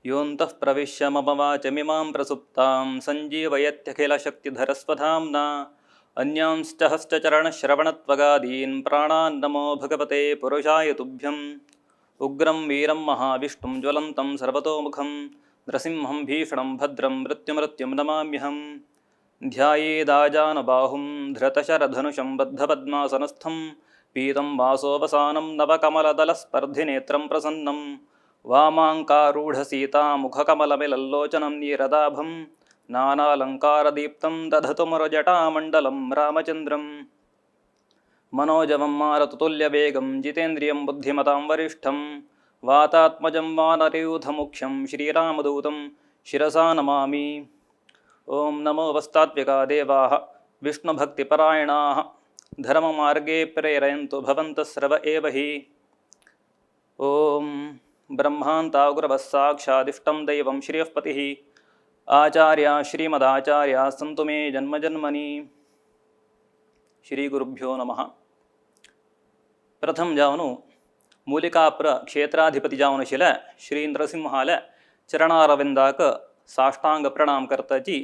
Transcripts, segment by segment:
योऽन्तः प्रविश्य मम वाचमिमां प्रसुप्तां सञ्जीवयत्यखिलशक्तिधरस्वधाम्ना। अन्यांश्च हस्तचरणश्रवणत्वगादीन् प्राणान् नमो भगवते पुरुषाय तुभ्यम्। उग्रं वीरं महाविष्णुं ज्वलन्तं सर्वतोमुखं नृसिंहं भीषणं भद्रं मृत्युमृत्युं नमाम्यहम्। ध्यायेदाजानबाहुं धृतशरधनुषं बद्धपद्मासनस्थं पीतं वासोवसानं नवकमलदलस्पर्धिनेत्रं प्रसन्नं वामाङ्कारूढसीतामुखकमलमिलल्लोचनं नीरदाभं नानालङ्कारदीप्तं दधतुमरुजटामण्डलं रामचन्द्रं। मनोजवं मारुततुल्यवेगं जितेन्द्रियं बुद्धिमतां वरिष्ठं वातात्मजं वानरयूथमुख्यं श्रीरामदूतं शिरसा नमामि। ॐ नमो वस्तात्विका देवाः विष्णुभक्तिपरायणाः धर्ममार्गे प्रेरयन्तु भवन्तः सर्व एव हि। ॐ ब्रह्मान्तागुरवः साक्षादिष्टं दैवं श्रियः पतिः आचार्या श्रीमदाचार्या सन्तु मे जन्मजन्मनि। श्री गुरुभ्यो नमः। प्रथम जावनु ಮೂಲಿಕಾಪುರ ಕ್ಷೇತ್ರಾಧಿಪತಿ जावन शिले श्री नरसिंहाले चरणारविंदाक साष्टांग प्रणाम करताची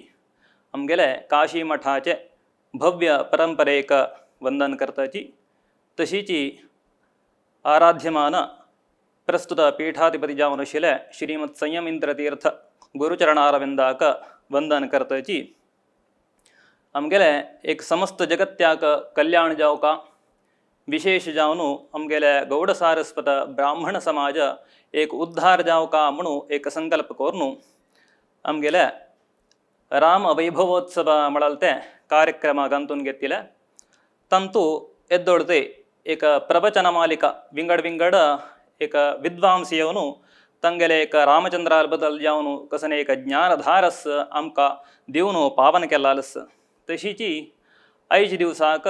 आमगेले काशी मठाचे भव्य परंपरेक वंदन करताची तशीची आराध्यमान प्रस्तुत पीठाधिपती जावन शिले श्रीमत् संयमींद्र तीर्थ गुरुचरणारविंदाक वंदन करताची आमगेले एक समस्त जगत्याक कल्याण जावका विशेष जावनु आमगेले गौड सारस्वत ब्राह्मण समाज एक उद्धार जावका म्हणून एक संकल्प करून आमगेले राम वैभवोत्सव म्हळाल ते कार्यक्रम गंतून घेतिले। ತಂತು ಎದ್ದೊಳ್ತೆ ಏಕ ಪ್ರವಚನ ಮಾಲಿಕ ವಿಂಗಡ ವಿಂಗಡ ಏಕ ವಿದ್ವಾಂಸಿಯವನು ತಂಗೆಲೆ ಏಕ ರಾಮಚಂದ್ರ ಬದಲ್ जावनु कसने एक ज्ञानधारस आमकां दिवन पावन केल्लालस। तशीची आयज दिवसाक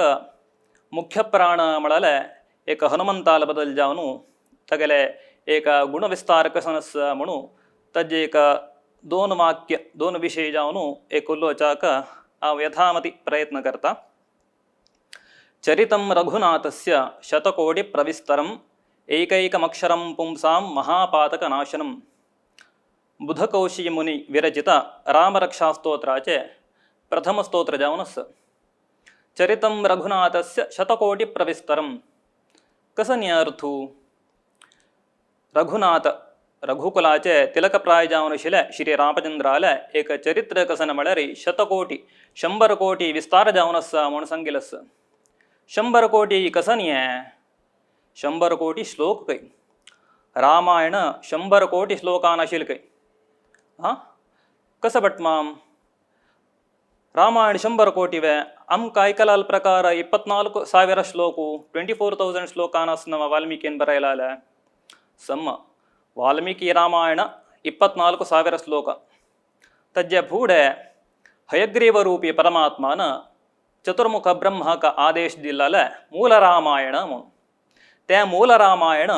मुख्य प्राण म्हळाले एक हनुमंताल बदल जावनु तगेले एक गुणविस्तार कसनस म्हणून तजे एक दोन वाक्य दोन विषय जावनु एक उलोवच्याक हांव यथामति प्रयत्न करता। चरितं रघुनाथस्य शतकोटि प्रविस्तरम् एकैकमक्षरं पुंसां महापातकनाशनं। बुधकौशिक मुनि विरचित रामरक्षास्तोत्राचे प्रथम स्तोत्र जावनस। चरितं रघुनाथस्य शतकोटि प्रविस्तरं कसनी अर्थू रघुनाथ रघुकुलाचे तिलकप्राय जावन आशिल्ले श्री रामचंद्राले एक चरित्र कसन म्हळ्यार शतकोटी 100 कोटी विस्तार जावन आसा म्हूण सांगिल्लें आसा। 100 कोटी कसनी 100 कोटी श्लोक खंय रामायण 100 कोटी श्लोकान आशिल्लें खंय आं कसो भटमाम रामायण 100 कोटी वे आमकां आयकलाल प्रकार 24,000 श्लोक 24,000 श्लोकान आसना वाल्मिकीन बरयलाले सम वाल्मीकि रामायण 24,000 श्लोक तज्जे फुडें हयग्रीवरूपी परमात्मान चतुर्मुख ब्रह्माक आदेश दिल्लाले मूल रामायण म्हणून ते मूल रामायण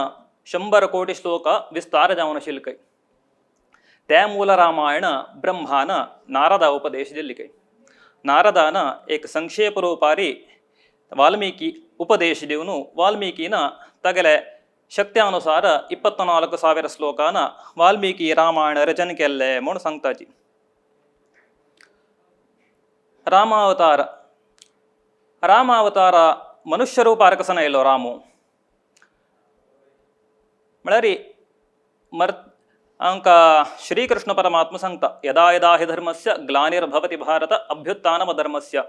100 कोटी श्लोक विस्तार जावन आशिल्लें खंय ते मूल रामायण ब्रह्मान नारदा उपदेश दिल्ली खंय नारदान एक संक्षेप रूपारी वाल्मीकि उपदेश दिवन वाल्मीकिन तगले शक्त्यानुसार 24,000 श्लोकान वाल्मीकि रामायण रचन केल्ले म्हूण सांगताची। रामावतार रामावतार मनुष्य रूपार कसन आयलो रामू म्हळ्यार मर आमकां श्रीकृष्ण परमात्मा सांगता यदा यदा हि धर्मस्य ग्लानिर्भवति भारत अभ्युत्थानमधर्मस्य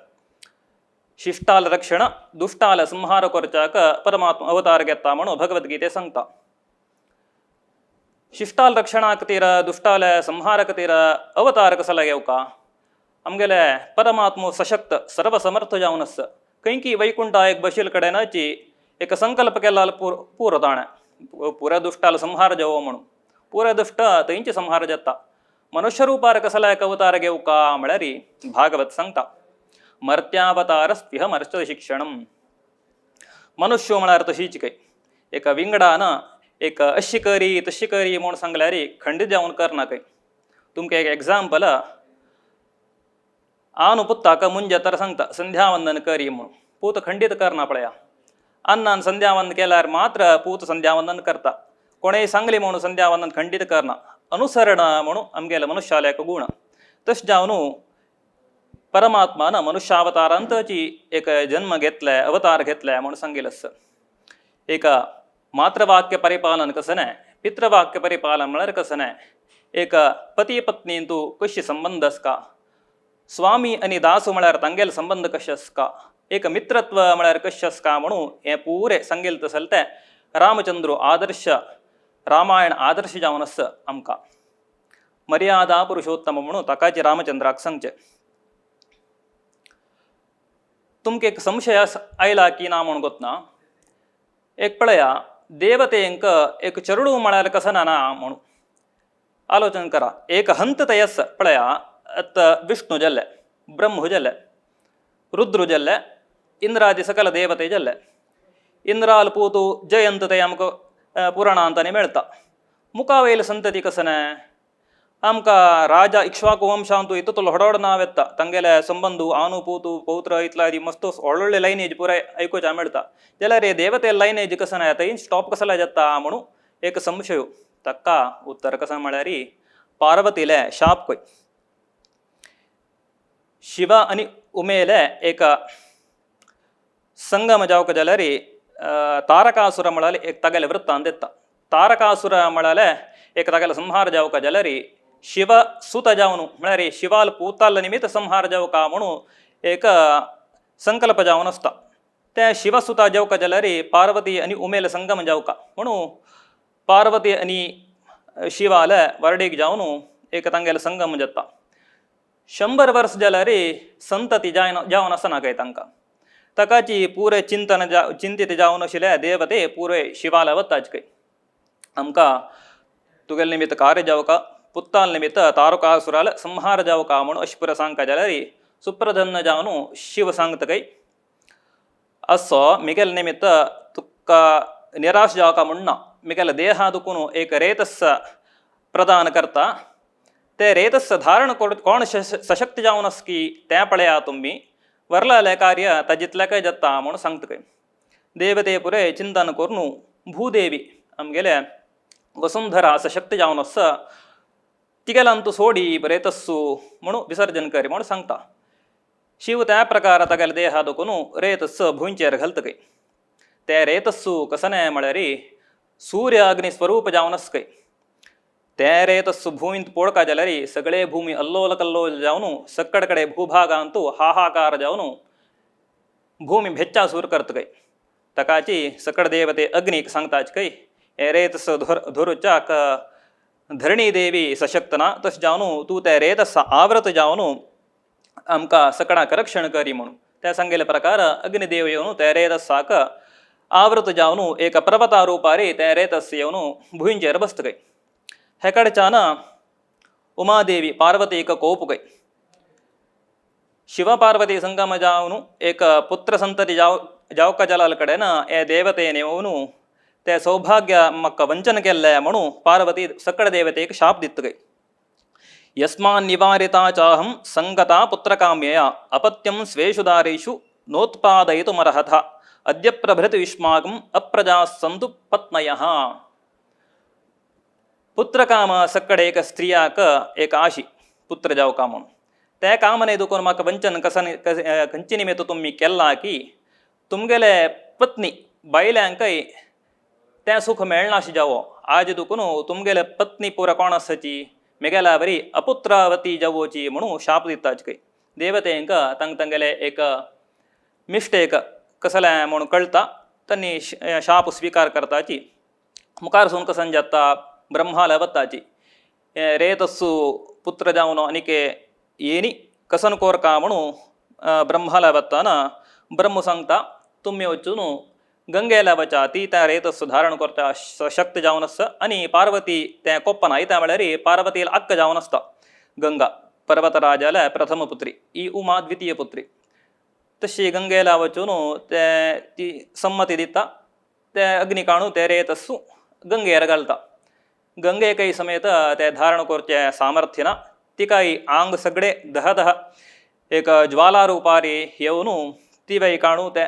शिष्टाल रक्षण दुष्टाल संहार करच्याक परमात्मा अवतार घेता म्हणून भगवद्गीते सांगता। शिष्टाल रक्षणा खातीर दुष्टाल संहार खातीर अवतार कसो घेवका आमगेले परमात्मा सशक्त सर्वसमर्थ जावन आसा खंयकी वैकुंठा एक बशील कडेनाची एक संकल्प केला पुरो ताणें पुऱ्या दुष्टाल संहार जावो म्हणून पुऱ्या दुष्ट थंयचे संहार जाता। मनुष्य रूपार कसला एक अवतार घेवका म्हळ्यार भागवत सांगता मर्त्यावतारस्त्विह मर्च शिक्षणम। मनुष्य म्हळ्यार तशीच खंय एका विंगडान एक अशी करी तशी करी म्हूण सांगल्यार खंडीत जावन करना खंय। तुमकां एक एग्जाम्पल आनु पुत्ताक मुंजे तर सांगता संध्यावंदन करी म्हणून पूत खंडीत करना पळया अन्नान संध्यावंदन केल्यार मात्र पूत संध्यावंदन करता कोणेय सांगली म्हणून संध्यावंदन खंडीत करना। अनुसरण म्हणून आमगेले मनुष्याले एक गुण. तशें जावन परमात्मान मनुष्यावतारांतची एक जन्म घेतले, अवतार घेतले म्हणून सांगिल्लें आसा. एक मातृवाक्य परिपालन कसं न्हय, पितृवाक्य परिपालन म्हळ्यार कसं न्हय, एक पती पत्नींतू कशी संबंद आसता, स्वामी आनी दासू म्हळ्यार तांगेले संबंद कशे आसता, एक मित्रत्व म्हळ्यार कशें आसता म्हणून हें पुरें सांगिल्लें तसलें तें रामचंद्र आदर्श, रामायण आदर्श जावन आसा आमकां. मर्यादा पुरुषोत्तम म्हणून ताकाचे रामचंद्राक सांगचें. तुमकां एक संशय आयला की ना म्हूण गोतना. एक पळया, देवतेंक एक चेडूं म्हळ्यार कसं ना म्हणून आलोचन करा. एक हंत तयस पळया, आतां विष्णू जाल्ले, ब्रह्म जाल्ले, रुद्र जाल्ले, इंद्रादी सकल देवते जाल्ले. इंद्राल पूतु जयंत ते आमकां पुराणांतांनी मेळटा. मुखावयले संतती कसं न्हय, आमकां राजा इक्ष्वाकु वंशांतु इतलो व्हड व्हड नांव येता, तांगेले संबंद आनु पूतु पौत्र इतला मस्त व्हडले लायनेज पुराय आयकुच्या मेळटा. जाल्यार हे देवते लायनेज कसं न्हय, थंय स्टॉप कसो जाता म्हणून एक संशय. ताका उत्तर कसं म्हळ्यार पार्वतीले शाप खंय. शिव आनी उमेले एक संगम जावंक जाल्यार तारकासुर म्हळ्यार एक तागेले वृत्तांत येता. तारकासुर म्हळ्यार एक तागेले संहार जावंक जाल्यार शिव सुत जावन म्हळ्यार शिवाल पूताल निमित्त संहार जावका म्हणून एक संकल्प जावन आसता. ते शिवसुता जावंक जाल्यार पार्वती आनी उमेल संगम जावका म्हणून पार्वती आनी शिवाले वर्डीक जावन एक तांगेले संगम जाता. 100 वर्स जाल्यार संतती जायना जावन आसना काय तांकां. ताकाची पुरे चिंतन चिंतीत जावन आशिल्ले देवते पुरे शिवाले वताच काय आमकां तुगेले निमित्त कार्य जावका, पुत्ताल निमित्त तारकासुराल संहार जावका म्हणून अशें पुरो सांगता जाल्यार सुप्रधन्न जावन शिव सांगता काय असो मिगेले निमित्त तुका निराश जावका म्हण ना, मिगेले देहा दुखून एक रेतस प्रदान करता, ते रेतस धारण कोण सशक्त जावन आसा की तें पळया तुमी, वरलाले कार्य ताजितलें काय जाता म्हणून सांगता काय. देवते पुरे चिंतन करून भूदेवी आमगेले वसुंधरा सशक्त जावन आसा तिगेल्यान तूं सोडी रेतस्सू म्हणून विसर्जन कर म्हणून सांगता. शिव त्या प्रकार तागेले देहा दुखून रेतस्स भुंयचेर घालता काय. ते रेतस्सू कसं न्हय म्हळ्यार सूर्य अग्नी स्वरूप जावन आसा काय. ते रेतस्सू भूंयंत पोडका जाल्यार सगळे भूमी अल्लोल कल्लोल जावन सकड कडेन भूभागांतू हाहाकार जावन भूमी भेच्चा सूर करता काय. ताकाची सकड देवते अग्नीक सांगताच काय हे रेतस धरुच्याक धरणी देवी सशक्त ना, तशें जावन तूं ते रेतस आवृत जावन आमकां सकडाक रक्षण करी म्हणून. त्या सांगिल्ले प्रकार अग्निदेव येवन ते रेतसाक आवृत जावन एक पर्वता रुपारी ते रेतस येवन भुंयचेर बसता काय. हे कडच्यान उमादेवी पार्वतीक कोप काय. शिव पार्वती संगम जावन एक पुत्र संतती जावका जलाल कडेन हे देवतेन येवन ते सौभाग्य म्हाका वंचन केल्लें म्हणून पार्वती सकड देवतेक शाप दिता काय. यस्मान् निवारिता चाहं संगता पुत्रकाम्यया अपत्यं स्वेषु दारेषु नोत्पादयितुमर्हथ अद्य प्रभृति युष्माकम् अप्रजाः सन्तु पत्नयः. पुत्रकाम सकड एक स्त्रियाक एक आशी पुत्र जावका म्हणून त्या कामने दुखून म्हाका वंचन कसन खंयचे निमित्त तुमी केल्लां की तुमगेले पत्नी बायल्यांकय तें सुख मेळनाशें जावो, आज दुखून तुमगेले पत्नी पुरा कोण आसाची मेगेल्या बरी अपुत्रावती जावोची म्हणून शाप दिताच खंय. देवतेंक तांकां तांगेले एक मिस्टेक कसलें म्हणून कळटा तांणी शाप स्विकार करताची. मुखार सून कसन जाता ब्रह्माला वताची रेतस्सू पुत्र जावन आनीक येनी कसन कोरका म्हणून ब्रह्माला वताना ब्रह्म सांगता तुमी वचून गंगेला वचा, ती त्या रेतस्सू धारण करता सशक्त जावन आसा आनी पार्वती तें कोप्पन आयता म्हळ्यार पार्वती अक्क जावन आसता. गंगा पर्वतराजाल्या प्रथम पुत्री, ही उमा द्वितीय पुत्री. तशी गंगेला वचून ते ती संमती दिता, ते अग्नी काणू ते रेतस्सू गंगेर घालता. गंगेकय समेत ते धारण करचें सामर्थ्य ना, तिकाय आंग सगळे दह दह एक ज्वाला रुपारी येवन ती बाई काणू ते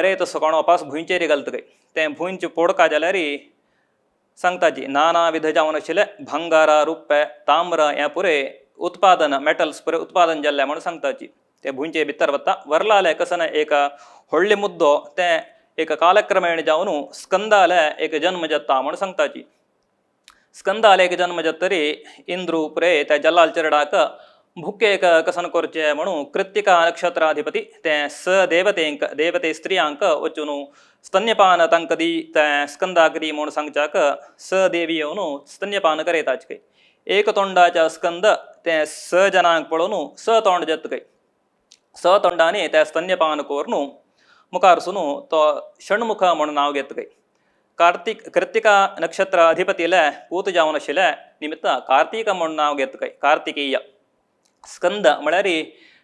रेतस्सू काणू वापस भुंयचेर घालता खंय. तें भुंयचे पोडका जाल्यार सांगताची नानाविध जावन आशिल्ले भांगारा रुप्पे ताम्र हें पुरें उत्पादन मेटल्स पुरें उत्पादन जाल्लें म्हणून सांगताची. ते भुंयचे भितर वता वरलाले कसना एक व्हडले मुद्दो ते एक कालक्रमेण जावन स्कंदाले एक जन्म जाता म्हूण सांगताची. स्कंदाले एक जन्म जातरी इंद्रू पुरें त्या जल्लाल चरडाक भुकेक कसन करचें म्हणून कृत्तिका नक्षत्राधिपती ते स देवतेंक देवते स्त्रियांक वचून स्तन्यपान तांकां दी ते स्कंदाक दी म्हूण सांगच्याक स देवी येवन स्तन्यपान करयताच. एक तोंडाच्या स्कंद ते स जनांक पळोवन स तोंड जाता खंय. स तोंडांनी ते स्तन्यपान करून मुखार सुन तो षण्मुख म्हणून नांव घेता खंय. कार्तिक कृत्तिका नक्षत्र अधिपतीले पूत जावन आशिल्ले निमित्त कार्तिक म्हूण नांव घेता खंय. कार्तिकेय स्कंद म्हळ्यार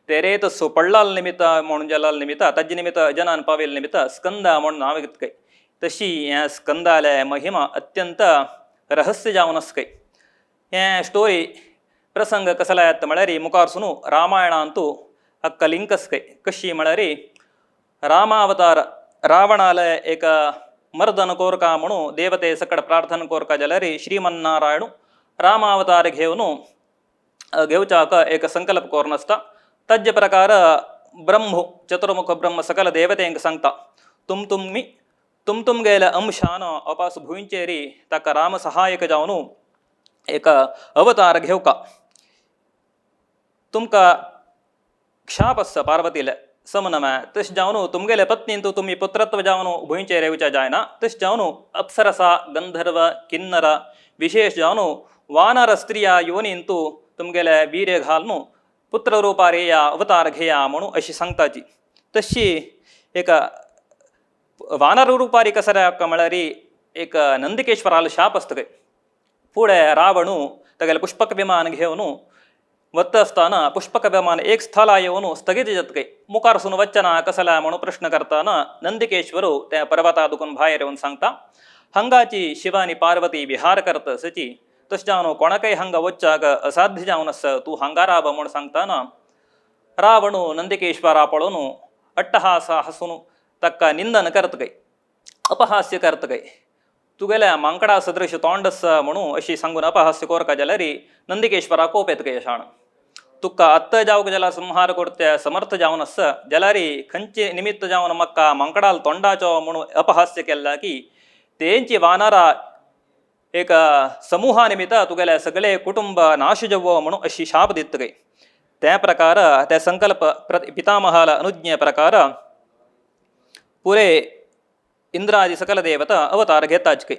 तेरेत सुपडलाल निमित्त म्हणून जालाल निमित्त ताजे निमित्त जनान पावेल निमित्त स्कंद म्हूण नांव घेता खंय. तशी हें स्कंदाले महिमा अत्यंत रहस्य जावन आसा खंय. हें स्टोरी प्रसंग कसो येता म्हळ्यार मुखार सुन रामायणांतू हक्का लिंक आसा खंय. कशी म्हळ्यार रामावतार रावणाले एक मर्दन कोरका म्हणून देवते सकड प्रार्थना कोरका जाल्यार श्रीमन्नारायण रामावतार घेवन घेवच्याक एक संकल्प करून आसता. तज्ज प्रकार ब्रह्म चतुर्मुख ब्रह्म सकल देवतेंक सांगता तुम तुमी तुम तुमगेले अंशान अपास भुंयचेरी ताका राम सहायक जावन एक अवतार घेवका. तुमकां क्षाप आसा पार्वतीले समनमे तशें जावन तुमगेले पत्नीन तुमी पुत्रत्व जावन भुंयचेर येवच्या जायना तशें जावन अप्सरसा गंधर्व किन्नर विशेष जावन वानर स्त्रिया योनीन तूं तुमगेले वीर्य घालून पुत्र रुपार येया अवतार घेया म्हणून अशी सांगताची. तशी एक वानर रुपारी कसल्या म्हळ्यार एक नंदिकेश्वरालो शाप आसता खंय. फुडें रावणू तागेलें पुष्पक विमान घेवन वता आसतना पुष्पक विमान एक स्थला येवन स्थगीत जाता खंय. मुखार सून वचना कसल्या म्हणून प्रश्न करतना नंदिकेश्वर त्या पर्वता दुखून भायर येवन सांगता हांगाची शिव आनी पार्वती विहार करता सची तशें जावन कोणाकय हांगा वच्चाक असाध्य जावन आसा तूं हांगा राव म्हूण सांगतना रावणू नंदिकेश्वरा पळोवन अट्टहास हासून ताका निंदन करता खंय, अपहास्य करता खंय. तुगेल्या मांकडा सदृश तोंड आसा म्हणून अशी सांगून अपहास्य कोरका जाल्यार नंदिकेश्वरा कोप येता खंय. शाण तुका आत्तां जावंक जाल्यार संहार करते समर्थ जावन आसा जाल्यार खंयचे निमित्त जावन म्हाका मांकडाल तोंडाचो म्हणून अपहास्य केला की तेंची वानरा एक समूहा निमित्त तुगेले सगळे कुटुंब नाश जावो म्हणून अशी शाप दिता खंय. त्या प्रकार त्या संकल्प पितामहाला अनुज्ञे प्रकार पुरे इंद्रादी सकल देवता अवतार घेताच खंय.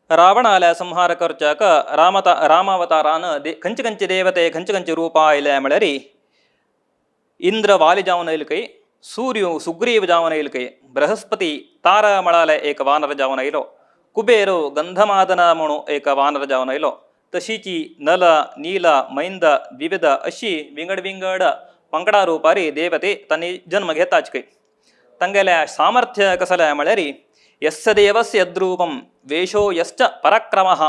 रावणाल्या संहार करच्याक रामावतारान खंयचे खंयचे देवते खंयचे खंयचे रूपां आयले म्हळ्यार इंद्र वाली जावन आयले खंय, सूर्य सुग्रीव जावन आयले खंय, बृहस्पती तारा म्हळाले एक वानर जावन आयलो, कुबेर गंधमादना म्हणून एक वानर जावन आयलो, तशीची नल नील मैंद द्विविध अशी विंगड विंगड पंगडा रुपारी देवते तांणी जन्म घेताच खंय. तांगेलें सामर्थ्य कसलें म्हळ्यार यस्य देवस्य यद्रूपं वेशो यश्च पराक्रमः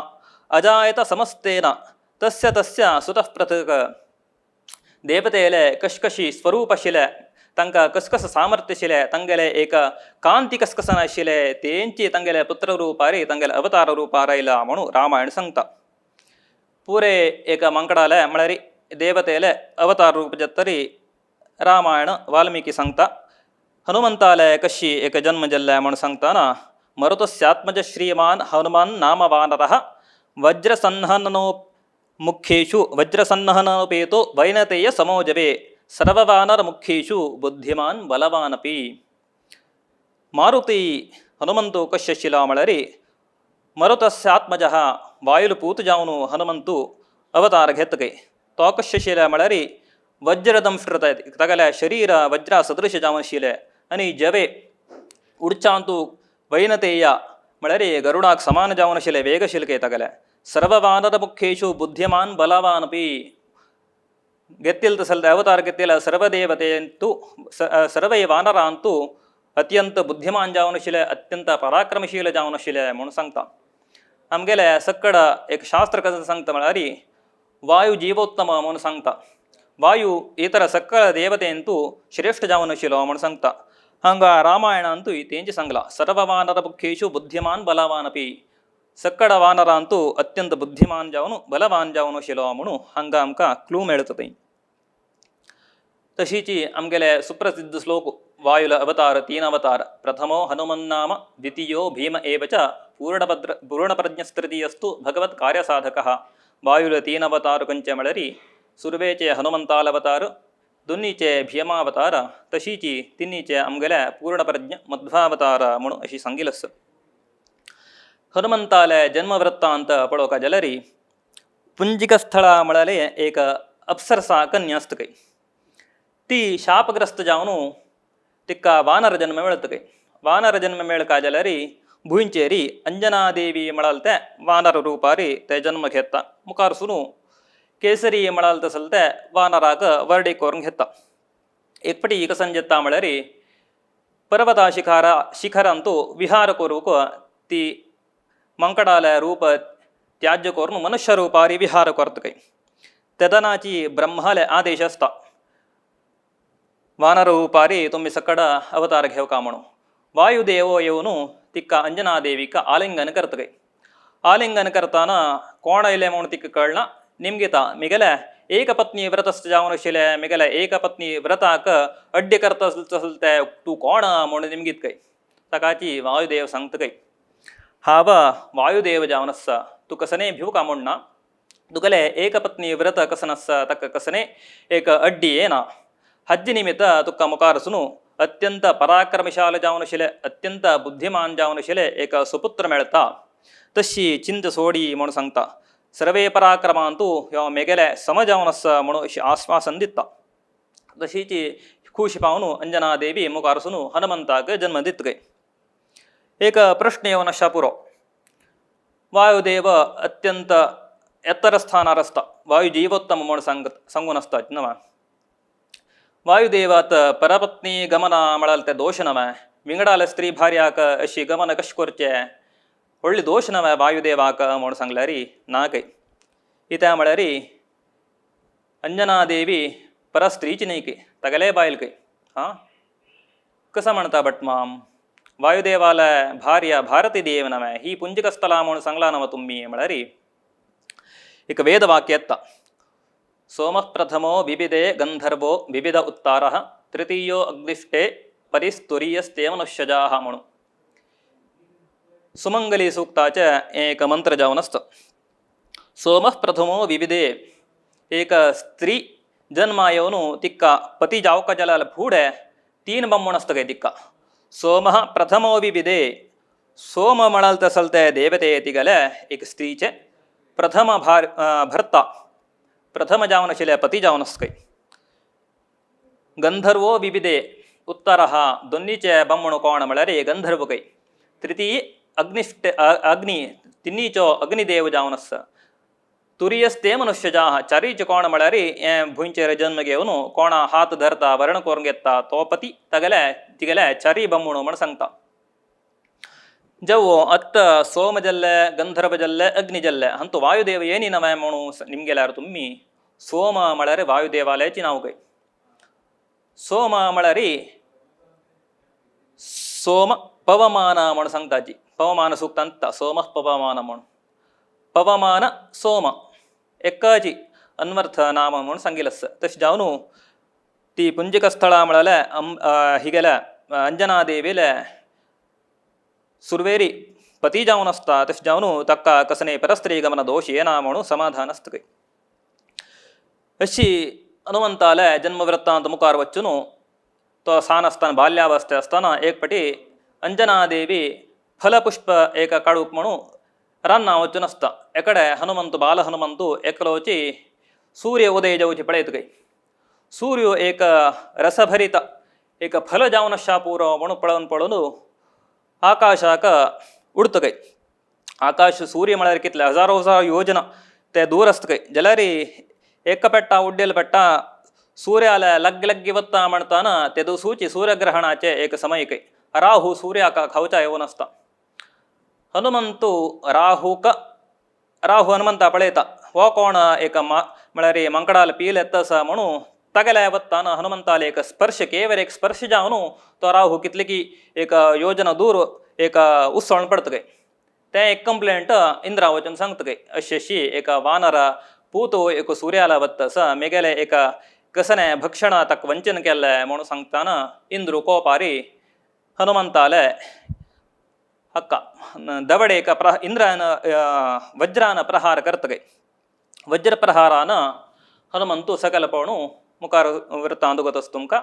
अजायत समस्तेन तस्य तस्य सुतः पृथक्. देवतेले कशकशी स्वरूप आशिल्लें तांकां कसकस सामर्थ्य आशिल्लें तांगेले एक कांती कसकसन आशिल्लें तेंची तांगेले पुत्र रुपारी तांगेले अवतार रुपार आयला म्हणून रामायण सांगता. पुरे एका मांकडाले म्हळ्यार देवतेले अवतार रूप जातरी रामायण वाल्मिकी सांगता. हनुमंताले कशी एक जन्म जाल्ले म्हूण सांगतना मरुतस्यात्मज श्रीमान हनुमान नाम वानरः वज्रसन्हननो मुख्येषु वज्रसन्हनोपेतो वैनतेय समोजवे सर्ववानर मुख्येषु बुद्धिमान बलवानपि. मारुती हनुमंतु कश्य शिला म्हळ्यार मरुतस्यात्मजः वायुल पूत जावन हनुमंतु अवतार घेता खंय. तो कश्य शिला म्हळ्यार वज्रदंष्ट्र तागेलें शरीर वज्रा सदृश जावन आशिल्लें आनी जवे उडचांतु वैनतेय म्हळ्यार गरुडाक समान जावन आशिल्लें वेग आशिल्लें तागेलें. सर्ववानर मुख्येषु बुद्धिमान बलवानपि घेतिल तसले अवतार घेतिल सर्वदेवतेंतु सर्वय वानरांतु अत्यंत बुद्धिमान जावन आशिल्लें अत्यंत पराक्रमशील जावन आशिल्लें म्हणून सांगता. आमगेलें सक्कड एक शास्त्र कशें सांगता म्हळ्यार वायु जीवोत्तम म्हणून सांगता. वायु इतर सकळ देवतेंतु श्रेष्ठ जावन आशिल्लो म्हणून सांगता. हांगा रामायणांतूय तेंच सांगलां, सर्ववानर मुख्येषु बुद्धिमान बलवान अपी, सक्कड वानरांतू अत्यंत बुद्धिमान जावन बलवान जावन आशिल्लो म्हणून हांगा आमकां क्लू मेळटा थंय. तशीची आमगेले सुप्रसिद्ध श्लोक वायुल अवतार तीन अवतार, प्रथमो हनुमन्नाम द्वितीयो भीम एव च पूर्णप्रज्ञस्तृतीयस्तु भगवत् कार्यसाधकः. वायुल तीन अवतार कंचे म्हळ्यार सुरवेचे हनुमंताल अवतार, दोन्नीचे भीमावतार, तशीची तिन्नीचे आमगेले पूर्णप्रज्ञ मध्वावतार म्हणून अशी सांगिल आसा. हनुमंताले जन्मवृत्तांत पळोवका जाल्यार पुंजिक स्थळा म्हळ्यार एक अप्सरसा कन्या आसता खंय, ती शापग्रस्त जावन तिका वानर जन्म मेळता खंय. वानर जन्म मेळका जाल्यार भुंयचेर अंजनादेवी म्हळाल ते वानर रुपारी ते जन्म घेता. मुखार सुनू केसरी म्हळाल तसल ते वानराक वर्डी करून घेता. एक पटी कसन जेता म्हळ्यार पर्वता शिखरा शिखरांतू विहार करूंक ती मंकडाले रूप त्याज्य करून मनुष्य रुपारी विहार करता खंय. तेदनाची ब्रह्माले आदेश आसता वानर रुपारी तुमी सकड अवतार घेवका म्हणून. वायुदेवो येवन तिका अंजनादेवीक आलिंगन करता खंय. आलिंगन करताना कोण आयले म्हणून तिका कळना, निमगिता मिगेले एकपत्नी व्रतस्थ जावन आशिल्ले, मिगेले एकपत्नी व्रताक अड्डे करता तसल ते तूं कोण म्हणून निमगीत खंय. ताकाची वायुदेव सांगता खंय, हांव वायुदेव जावन आसा, तूं कसने भिवका म्हूण ना, तुगेले एकपत्नी व्रत कसन आसा ताका कसने एक अड्डी येना, हज्जी निमित्त तुका मुखार सुनू अत्यंत पराक्रमशाल जावन आशिल्ले, अत्यंत बुद्धिमान जावन आशिल्ले एक सुपुत्र मेळटा, तशी चिंत सोडी म्हणून सांगता. सर्वे पराक्रमांतू ह्यो मेगेले सम जावन आसा म्हणून अशें आस्वासन दिता. तशीची खूश पावन अंजना देवी मुखार सुनू हनुमंताक जन्म दिता खंय. एक प्रश्न येवन आसा पुरो, वायुदेव अत्यंत एत्तर स्थानार आसता, वायु जीवोत्तम म्हूण सांगून आसता न्हय. वायुदेवात परपत्नी गमना म्हळ्यार ते दोश नवे, विंगडाले स्त्री भार्याक अशी गमन कशें करचें, व्हडली दोश नवे वायुदेवाक म्हूण सांगल्यार ना खंय. कित्याक म्हळ्यार अंजना देवी परस्त्रीची न्हय खंय, तागेले बायल खंय. आं कसो म्हणटा भटमाम, वायुदेवाले भार्या भारती देव नवे, ही पुंजिकस्थलां म्हूण सांगलां न्हय तुमी म्हळ्यार एक वेदवाक्य येता, सोमः प्रथमो विविधे गंधर्वो विविध उत्तारः तृतीयो अग्निष्टे परिस्तुरीयस्ते मनुष्यजाः म्हणून. सुमंगली सूक्ताचे एक मंत्र जावन आसता. सोमः प्रथमो विविधे, एक स्त्री जन्मा येवन तिका पती जावका जाल्यार फुडें तीन बामण आसता काय तिका. सोमः प्रथमो विविधे, सोम म्हणाल तसल ते देवते तिगेले एक स्त्रीचे प्रथम भर्ता, प्रथम जावन आशिल्ले पती जावन आसता खंय. गंधर्वो विविधे उत्तरः, दोन्नीचे बामण कोण म्हळ्यार गंधर्व खंय. तृतीय अग्निष्ट अग्नि, तिन्नीचो अग्निदेव जावन आसा. तुरीयस्ते मनुष्यजाः, चारीचे कोण म्हळ्यार हें भुंयचेर जन्म घेवन कोणा हात धरता वर्ण करून घेता तो पती तागेले तिगेले चारी बामण म्हण सांगता. जवो अत्त सोम जल्ले गंधर्व जल्ले अग्नि जल्ले हंतु वायुदेव येनी नवे म्हणून निमगेल्यार तुमी सोम म्हळ्यार वायुदेवालयाची नांव खंय. सोम म्हळ्यार सोम पवमान म्हूण सांगताची, पवमान सूक्तांत सोम पवमान म्हूण, पवमान सोम एकाची अन्वर्थ नाम म्हूण सांगिल आसा. तशें जावन ती पुंजिक स्थळां म्हळ्यार हिगेल्या अंजना देवीले सुरवेरी पती जावन आसता, तशें जावन ताका कसने परस्त्री गमन दोश येना म्हणून समाधान आसता खंय. अशी हनुमंताले जन्मवृत्तांत मुखार वचून तो सान आसतना बाल्यावस्थे आसतना एक पटी अंजना देवी फलपुष्प एक काडूंक म्हणून रान्ना वचून आसता. एकडे हनुमंत बाल हनुमंतू एकलोची सूर्य उदय जावची पळयत खंय. सूर्य एक रसभरीत एक फल जावन आसा पुरो म्हणून पळोवन पळोवन आकाशाक उडता खंय. आकाश सूर्य म्हळ्यार कितले हजारो हजारो योजना ते दूर आसता खंय. जाल्यार एक पेट्टा उड्डेल पेट्टा सूर्याला लग्ग लग्गी वत्ता म्हणताना ते दिवसूची सूर्यग्रहणाचे एक समय खंय. राहू सूर्याक खावच्या येवन आसता. हनुमंतू राहूक राहू हनुमंता पळयता, हो कोण एक म्हळ्यार मांकडाल पील येता आसा म्हणून तागेल्या वत्तान हनुमंताले एक स्पर्श केवल एक स्पर्श जावन तो राहू कितले की एक योजना दूर एक उसळण पडता काय. तें एक कंप्लेंट इंद्रा वचून सांगता काय अशी अशी एक वानरा पूत एक सूर्याला वत्त आसा मेगेले एक कसने भक्षणा ताका वंचन केल्लें म्हणून सांगताना इंद्र कोपारी हनुमंताले हक्का दवडे एक इंद्रान वज्रान प्रहार करता काय. वज्र प्रहारान हनुमंतु सकल पवणु मुखार वृत्तांत गोत तुमकां.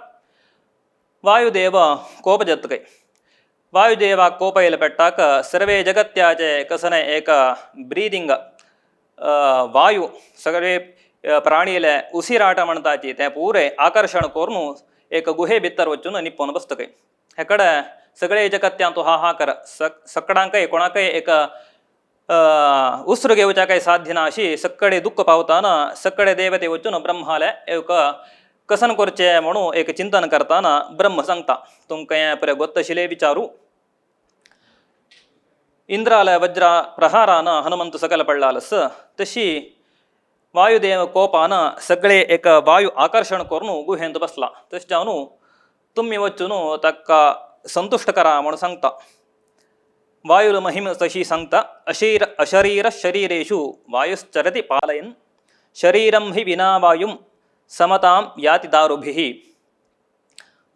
वायुदेव कोप जाता काय. वायुदेवाक कोप येयले पेट्टाक सर्वे जगत्याचे कसने एक ब्रिदींग वायु सगळे प्राणीले उसिराट म्हणताची तें पुरे आकर्शण करून एक गुहे भितर वचून निपोवन बसता काय. हेकडे सगळे जगत्यांतु हाहाकार सकडांकय कोणाकय एक उस्र घेवच्या काय साध्य ना अशी सक्कडे दुःख पावताना सक्कडे देवते वचून ब्रह्माले एक कसन करचें म्हणून एक चिंतन करताना ब्रह्म सांगता तुमकां हें पळय गोत्तशिले विचारू. इंद्राले वज्रा प्रहारान हनुमंत सकल पडलालस तशी वायुदेव कोपान सगळे एक वायु आकर्शण करून गुहेंत बसला. तशें जावन तुमी वचून ताका संतुश्ट करा म्हणून सांगता. वायुल महिम तशी सांगता अशीर अशरीर शरीरेषु वायुश्चरति पालयन् शरीरं हि विना वायुं समतां याति दारुभिः.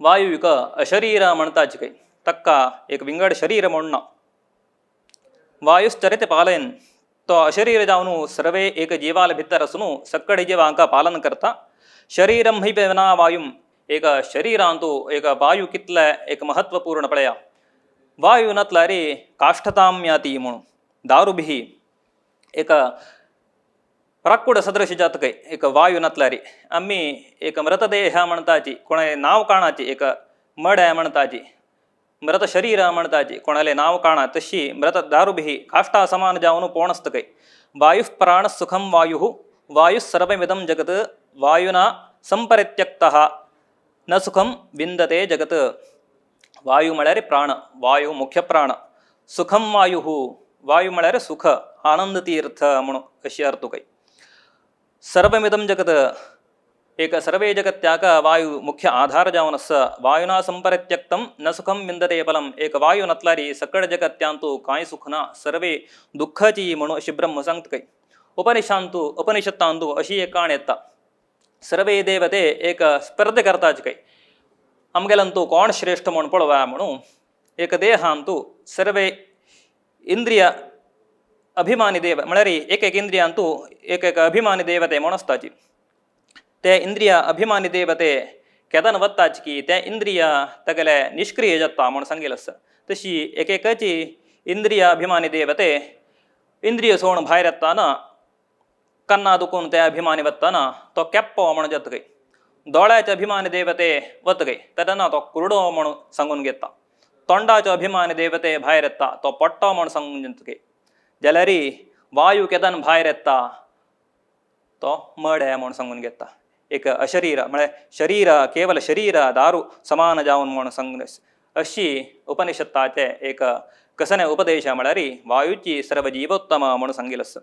वायु एक अशरीर म्हणताची काय ताका एक विंगड शरीर म्हूण ना. वायुश्चरति पालयन् तो अशरीर जावन सर्वे एक जीवाल भितर आसून सक्कडे जीवांक पालन करता. शरीरं हि विना वायुं एक शरीरांतु एक वायु कितले एक महत्वपूर्ण पळया. वायु नातल्यार काष्ठतां याती म्हणून दारुभिः एक राकूड सदृश जाता काय एक वायु नातल्यार आमी एक मृतदेह म्हणताची कोणाले नांव काणाची एक मडें म्हणताची मृत शरीर म्हणताची कोणाले नांव काणा तशी मृत दारुभिः काष्ठा समान जावन पोण आसता काय. वायुः प्राण सुखं वायुः वायुः सर्वमिदं जगत् वायुना संपरित्यक्तः न सुखं विन्दते जगत्. वायु म्हळ्यार प्राण, वायु मुख्य प्राण. सुखं वायुः वायु म्हळ्यार सुख आनंद तीर्थ म्हणून अशी अर्थ काय. सर्वमिदं जगत् एक सर्वे जगत्याक वायु मुख्य आधार जावन आसा. वायुना संपरित्यक्तं न सुखं विन्दते फलं. एक वायु नातल्यार सकळ जगत्यांतु कांय सुख ना सर्वे दुःखाची म्हणून अशी ब्रह्म सांगता काय. उपनिषांतु उपनिषत्तांतु अशी एक काण येता सर्वे देवते एक स्पर्धे करताच काय आमगेल्यांतु कोण श्रेष्ठ म्हूण पळोवया म्हणून एक देहांतु सर्वे इंद्रिय अभिमानी देव म्हळ्यार एक एक इंद्रियांतु एक एक अभिमानी देवते म्हूण आसताची. ते इंद्रिय अभिमानी देवते केदन वत्ताची की ते इंद्रिय तागेले निष्क्रिय जाता म्हूण सांगिल्लें आसा. तशी एक एकाची इंद्रिय अभिमानी देवते इंद्रिय सोडून भायर येताना कन्ना दुखून ते अभिमानी वत्ताना तो केप्पो म्हूण जाता काय. दोळ्याचे अभिमानी देवते वता काय तेन्ना तो कुरडो म्हूण सांगून घेता. तोंडाचो अभिमानी देवते भायर येता तो पट्टो म्हूण सांगून घेता काय. जाल्यार वायु केदन भायर येता तो मडें म्हूण सांगून घेता. एक अशरीर म्हळ्यार शरीर केवल शरीर दारू समान जावन म्हूण सांगून अशी उपनिषत्ताचे एक कसने उपदेश म्हळ्यार वायुची सर्व जीवोत्तम म्हूण सांगिल्लें आसा.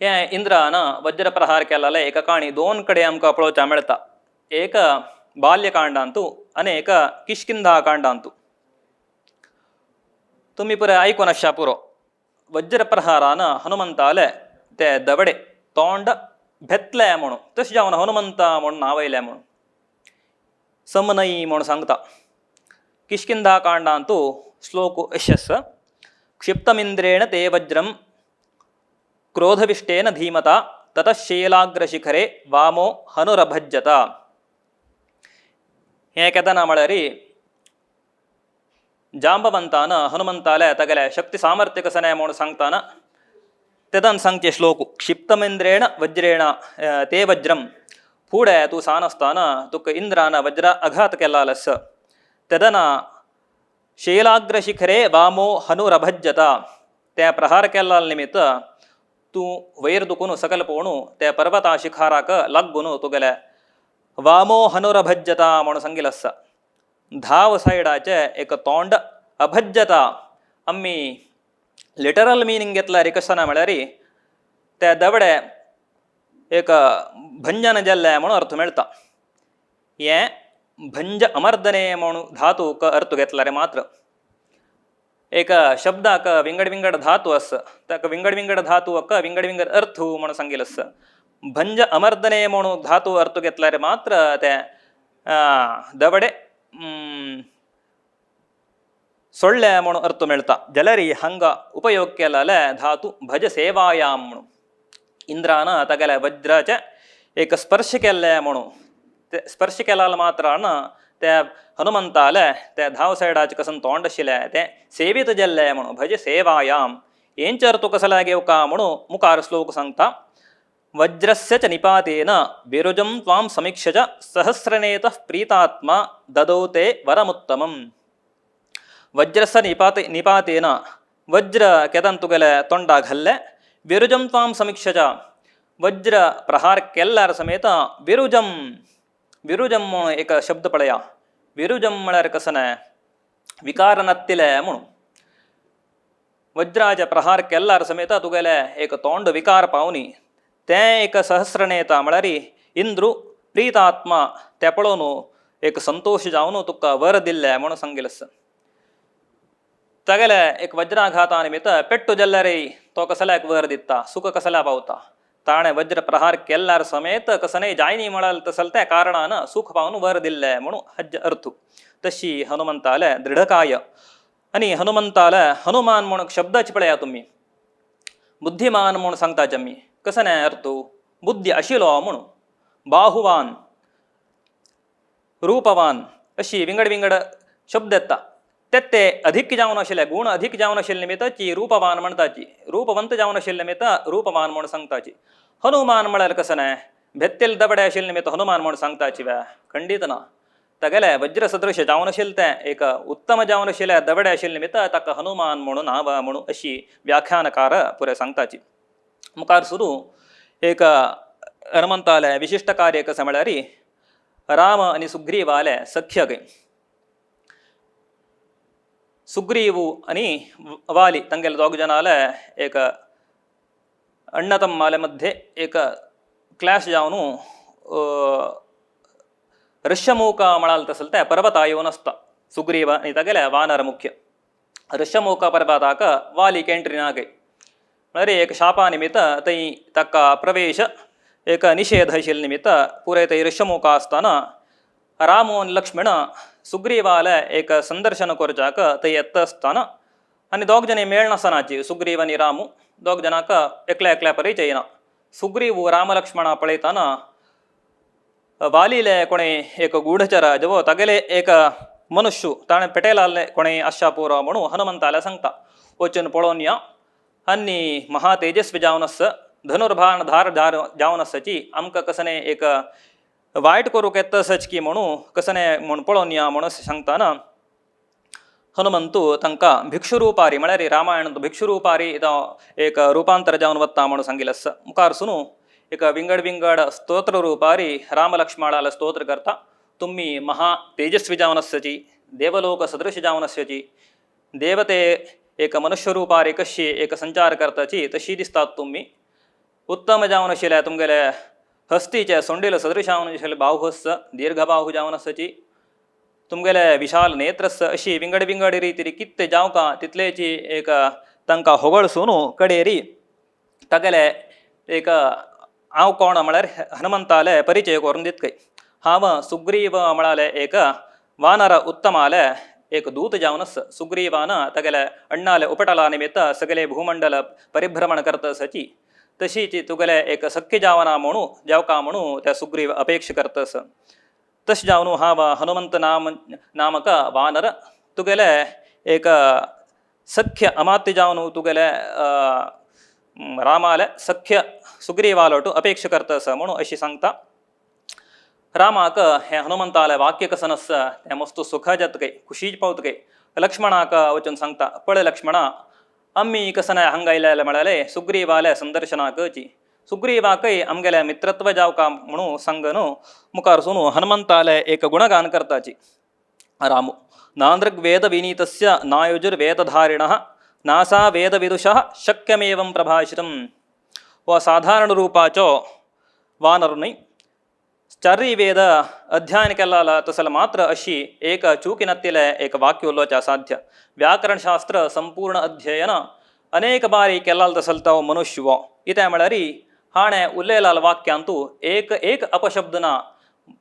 हें इंद्रान वज्र प्रहार केल्ले एका काणी दोन कडेन आमकां पळोवपाक मेळटा. एक बाल्यकांडांतु आनी एक किष्किंधा कांडांतु. तुमी पुराय आयकून आसच्या पुरो. वज्र प्रहारान हनुमंताले ते दवडे तोंड भेतले म्हणून तशें जावन हनुमंता म्हूण नांव येयलें म्हणून समनयी म्हूण सांगता. किष्किंधा कांडांतु श्लोक अशें आसा. क्षिप्तमिंद्रेण ते वज्रं क्रोधविष्टेन धीमता ततः शैलाग्रशिखरे वामो हनुरभज्यत. हें केदना म्हळ्यार जांबवंतान हनुमंताले तागेले शक्ती सामर्थ्य कसने म्हूण सांगताना तेदन सांगचे श्लोक क्षिप्तमिंद्रेण वज्रेण ते वज्रं फुडें तूं सान आसतना तुका इंद्रान वज्र आघात केल्लो आसा तेदना शैलाग्रशिखरे वामो हनुरभज्यत ते प्रहार केल्लो निमित्त तूं वयर दुखून सकयल पळोवन त्या पर्वता शिखाराक लागून तुगेले वामो हनुरभज्यता म्हूण सांगिल्लें आसा. धाव सायडाचें एक तोंड अभज्यता आमी लिटरल मिनींग घेतल्यार कशें ना म्हळ्यार ते दवडे एक भंजन जाल्लें म्हणून अर्थ मेळटा. हें भंज अमर्दने म्हणून धातूक अर्थ घेतल्यार मात्र एक शब्दाक विंगड विंगड धातू आसा, ताका विंगड विंगड धातूक विंगड विंगड अर्थ म्हणून सांगिल्लो आसा. भंज अमर्दने म्हणून धातू अर्थ घेतल्यार मात्र ते दवडे सोडले म्हणून अर्थ मेळटा. जाल्यार हांगा उपयोग केलेले धातू भज सेवायाम म्हणून इंद्रान तागेल्या वज्राचे एक स्पर्श केल्ले म्हणून ते स्पर्श केल्यार मात्रान त्या हनुमंताले त्या धाव सायडाचे कसन तोंड आशिल्लें तें सेवीत जाल्लें म्हणून भज सेवायाम. हेंचे अर्थ कसो घेवका म्हणून मुखार श्लोक सांगता. वज्रस्य च निपातेन विरुजं त्वां समीक्ष्य च सहस्रनेतः प्रीतात्मा ददौ ते वरमुत्तमम्. वज्रस्य निपातेन वज्र केदन तुगेले तोंडा घाल्लें विरुजं त्वां समीक्ष्य च वज्र प्रहार केल्यार समेत विरुजं विरुजं म्हणून एक शब्द पळया. विरुजं म्हळ्यार कसं न्हय विकार नात्तिले म्हणून वज्राचे प्रहार केल्यार समेत तुगेले एक तोंड विकार पावनी तें एक सहस्रनेता म्हळ्यार इंद्रू प्रीतात्मा तें पळोवन एक संतोश जावन तुका वर दिल्लें म्हणून सांगिल्लें आसा. तागेले एक वज्राघाता निमित्त पेट्टू जाल्यार तो कसल्याक वर दिता सुख कसल्या पावता. ताणें वज्र प्रहार केल्यार समेत कसनय जायनी म्हळ्यार तसल त्या कारणान सुख पावन वर दिल्लें म्हणून हज्ज अर्थ. तशी हनुमंताले दृढकाय आनी हनुमंताले हनुमान म्हणून शब्दाची पळया तुमी बुद्धिमान म्हणून सांगताचे आमी कसो न्हय अर्थ बुद्धी आशिल्लो म्हणून बाहुवान रूपवान अशी विंगड विंगड शब्द येता. ते ते अधिक जावन आशिल्ले गुण अधिक जावन आशिल्ले निमित्ताची रूपवान म्हणटाची रूपवंत जावन आशिल्ले निमित्त रूपवान म्हूण सांगताची. हनुमान म्हळ्यार कसं न्हय भेत्तेल दबडे आशिल्ले निमित्त हनुमान म्हूण सांगताची वे खंडीत ना. तागेले वज्र सदृश जावन आशिल्लें तें एक उत्तम जावन आशिल्ले दबडे आशिल्ले निमित्त ताका हनुमान म्हणून नांव म्हणून अशी व्याख्यानकार पुरे सांगताची. मुखार सुरू एक हनुमंताले विशिश्ट कार्य कशें म्हळ्यार राम आनी सुग्रीवाले सख्य खंय. सुग्रीव आनी वाली तांगेले दोग जाणाले एक अण्ण तम्माले मध्ये एक क्लॅश जावन ऋष्यमूक म्हळाल तसले ते पर्वता येवन आसता. सुग्रीव आनी तागेले वानर मुख्य ऋष्यमूक पर्वताक वालीक एंट्री ना खंय म्हळ्यार एक शापा निमित्त थंय ताका प्रवेश एक निशेध आशिल्ले निमित्त पुराय थंय ऋष्यमूक आसतना राम आनी लक्ष्मण सुग्रीवाले एक संदर्शन करच्याक थंय येता आसतना आनी दोग जाण मेळनासनाची सुग्रीव आनी रामू दोग जाणांक एकल्या एकल्या परिचय ना. सुग्रीव राम लक्ष्मणा पळयतना वालीले कोणे एक गूढचर जवो तागेले एक मनुष्य ताणें पेटयलाले कोणे आशा पुरो म्हणून हनुमंताले सांगता वचून पळोवन या आनी महा तेजस्वी जावन आसा धनुर्बाण धार धार जावन आसाची आमकां कसने एक वायट करूंक येता आसच की म्हणून कसने म्हूण पळोवन या म्हणून सांगतना हनुमंतू तांकां भिक्षुरुपारी म्हळ्यार रामायणांत भिक्षुरुपारी एक रुपांतर जावन वता म्हणून सांगिल्लें आसा. मुखार सुनू एक विंगड विंगड स्तोत्र रुपारी राम लक्ष्मणाला स्तोत्र करता. तुमी महा तेजस्वी जावन आसची देवलोक सदृश जावन आसची देवते एक मनुष्य रुपारी कशी एक संचार करताची तशी दिसतात तुमी उत्तम जावन आशिल्ले तुमगेले हस्तीचे सोंडील सदृश जावन आशिल्ले बाहु आसा दीर्घबाहू जावन आसची तुमगेले विशाल नेत्र आसा अशी विंगड विंगड रितीरी कितें जावंका तितलेची एक तांकां होगळसून कडेरी तागेले एक हांव कोण म्हळ्यार हनुमंताले परिचय करून दित खंय. हांव सुग्रीव म्हळाले एक वानर उत्तमाले एक दूत जावन आसा. सुग्रीवान तागेले अण्णाले उपटला निमित्त सगळे भूमंडल परिभ्रमण करता आसाची तशीच तुगेले एक सख्य जावना म्हणून जावका म्हणून त्या सुग्रीव अपेक्षा करता आसा. तशें जावन हांव हनुमंत नाम नामक वानर तुगेले एक सख्य अमात्य जावन तुगेले रामाले सख्य सुग्रीवालोटू अपेक्षा करता आसा म्हणून अशी सांगता. रामाक हें हनुमंताले वाक्य कसन आसा तें मस्त सुख जाता खंय खुशी पावता खंय. लक्ष्मणाक वचून सांगता पळय लक्ष्मणा आमी कसन हांगा आयले म्हळ्यार सुग्रीवाले संदर्शनाकची सुग्रीवाकय आमगेले मित्रत्व जावका म्हणून सांग न्हू मुखार सून हनुमंताले एक गुणगान करताची. रामो नानृग्वेद विनीतस्य नायुजुर्वेदधारिणः नासा वेदविदुषः शक्यमेवं प्रभाषितम्. हो साधारण रूपाचो वानर न्हय. चारय वेद अध्ययन केला तसले मात्र अशी एक चूक नातिल्लें एक वाक्य उलोवचें असाध्य. व्याकरणशास्त्र संपूर्ण अध्ययन अनेक बारी केला तसल तो मनुष्य वो इतें म्हळ्यार हाणें उलयलाल वाक्यांतू एक एक अपशब्द ना.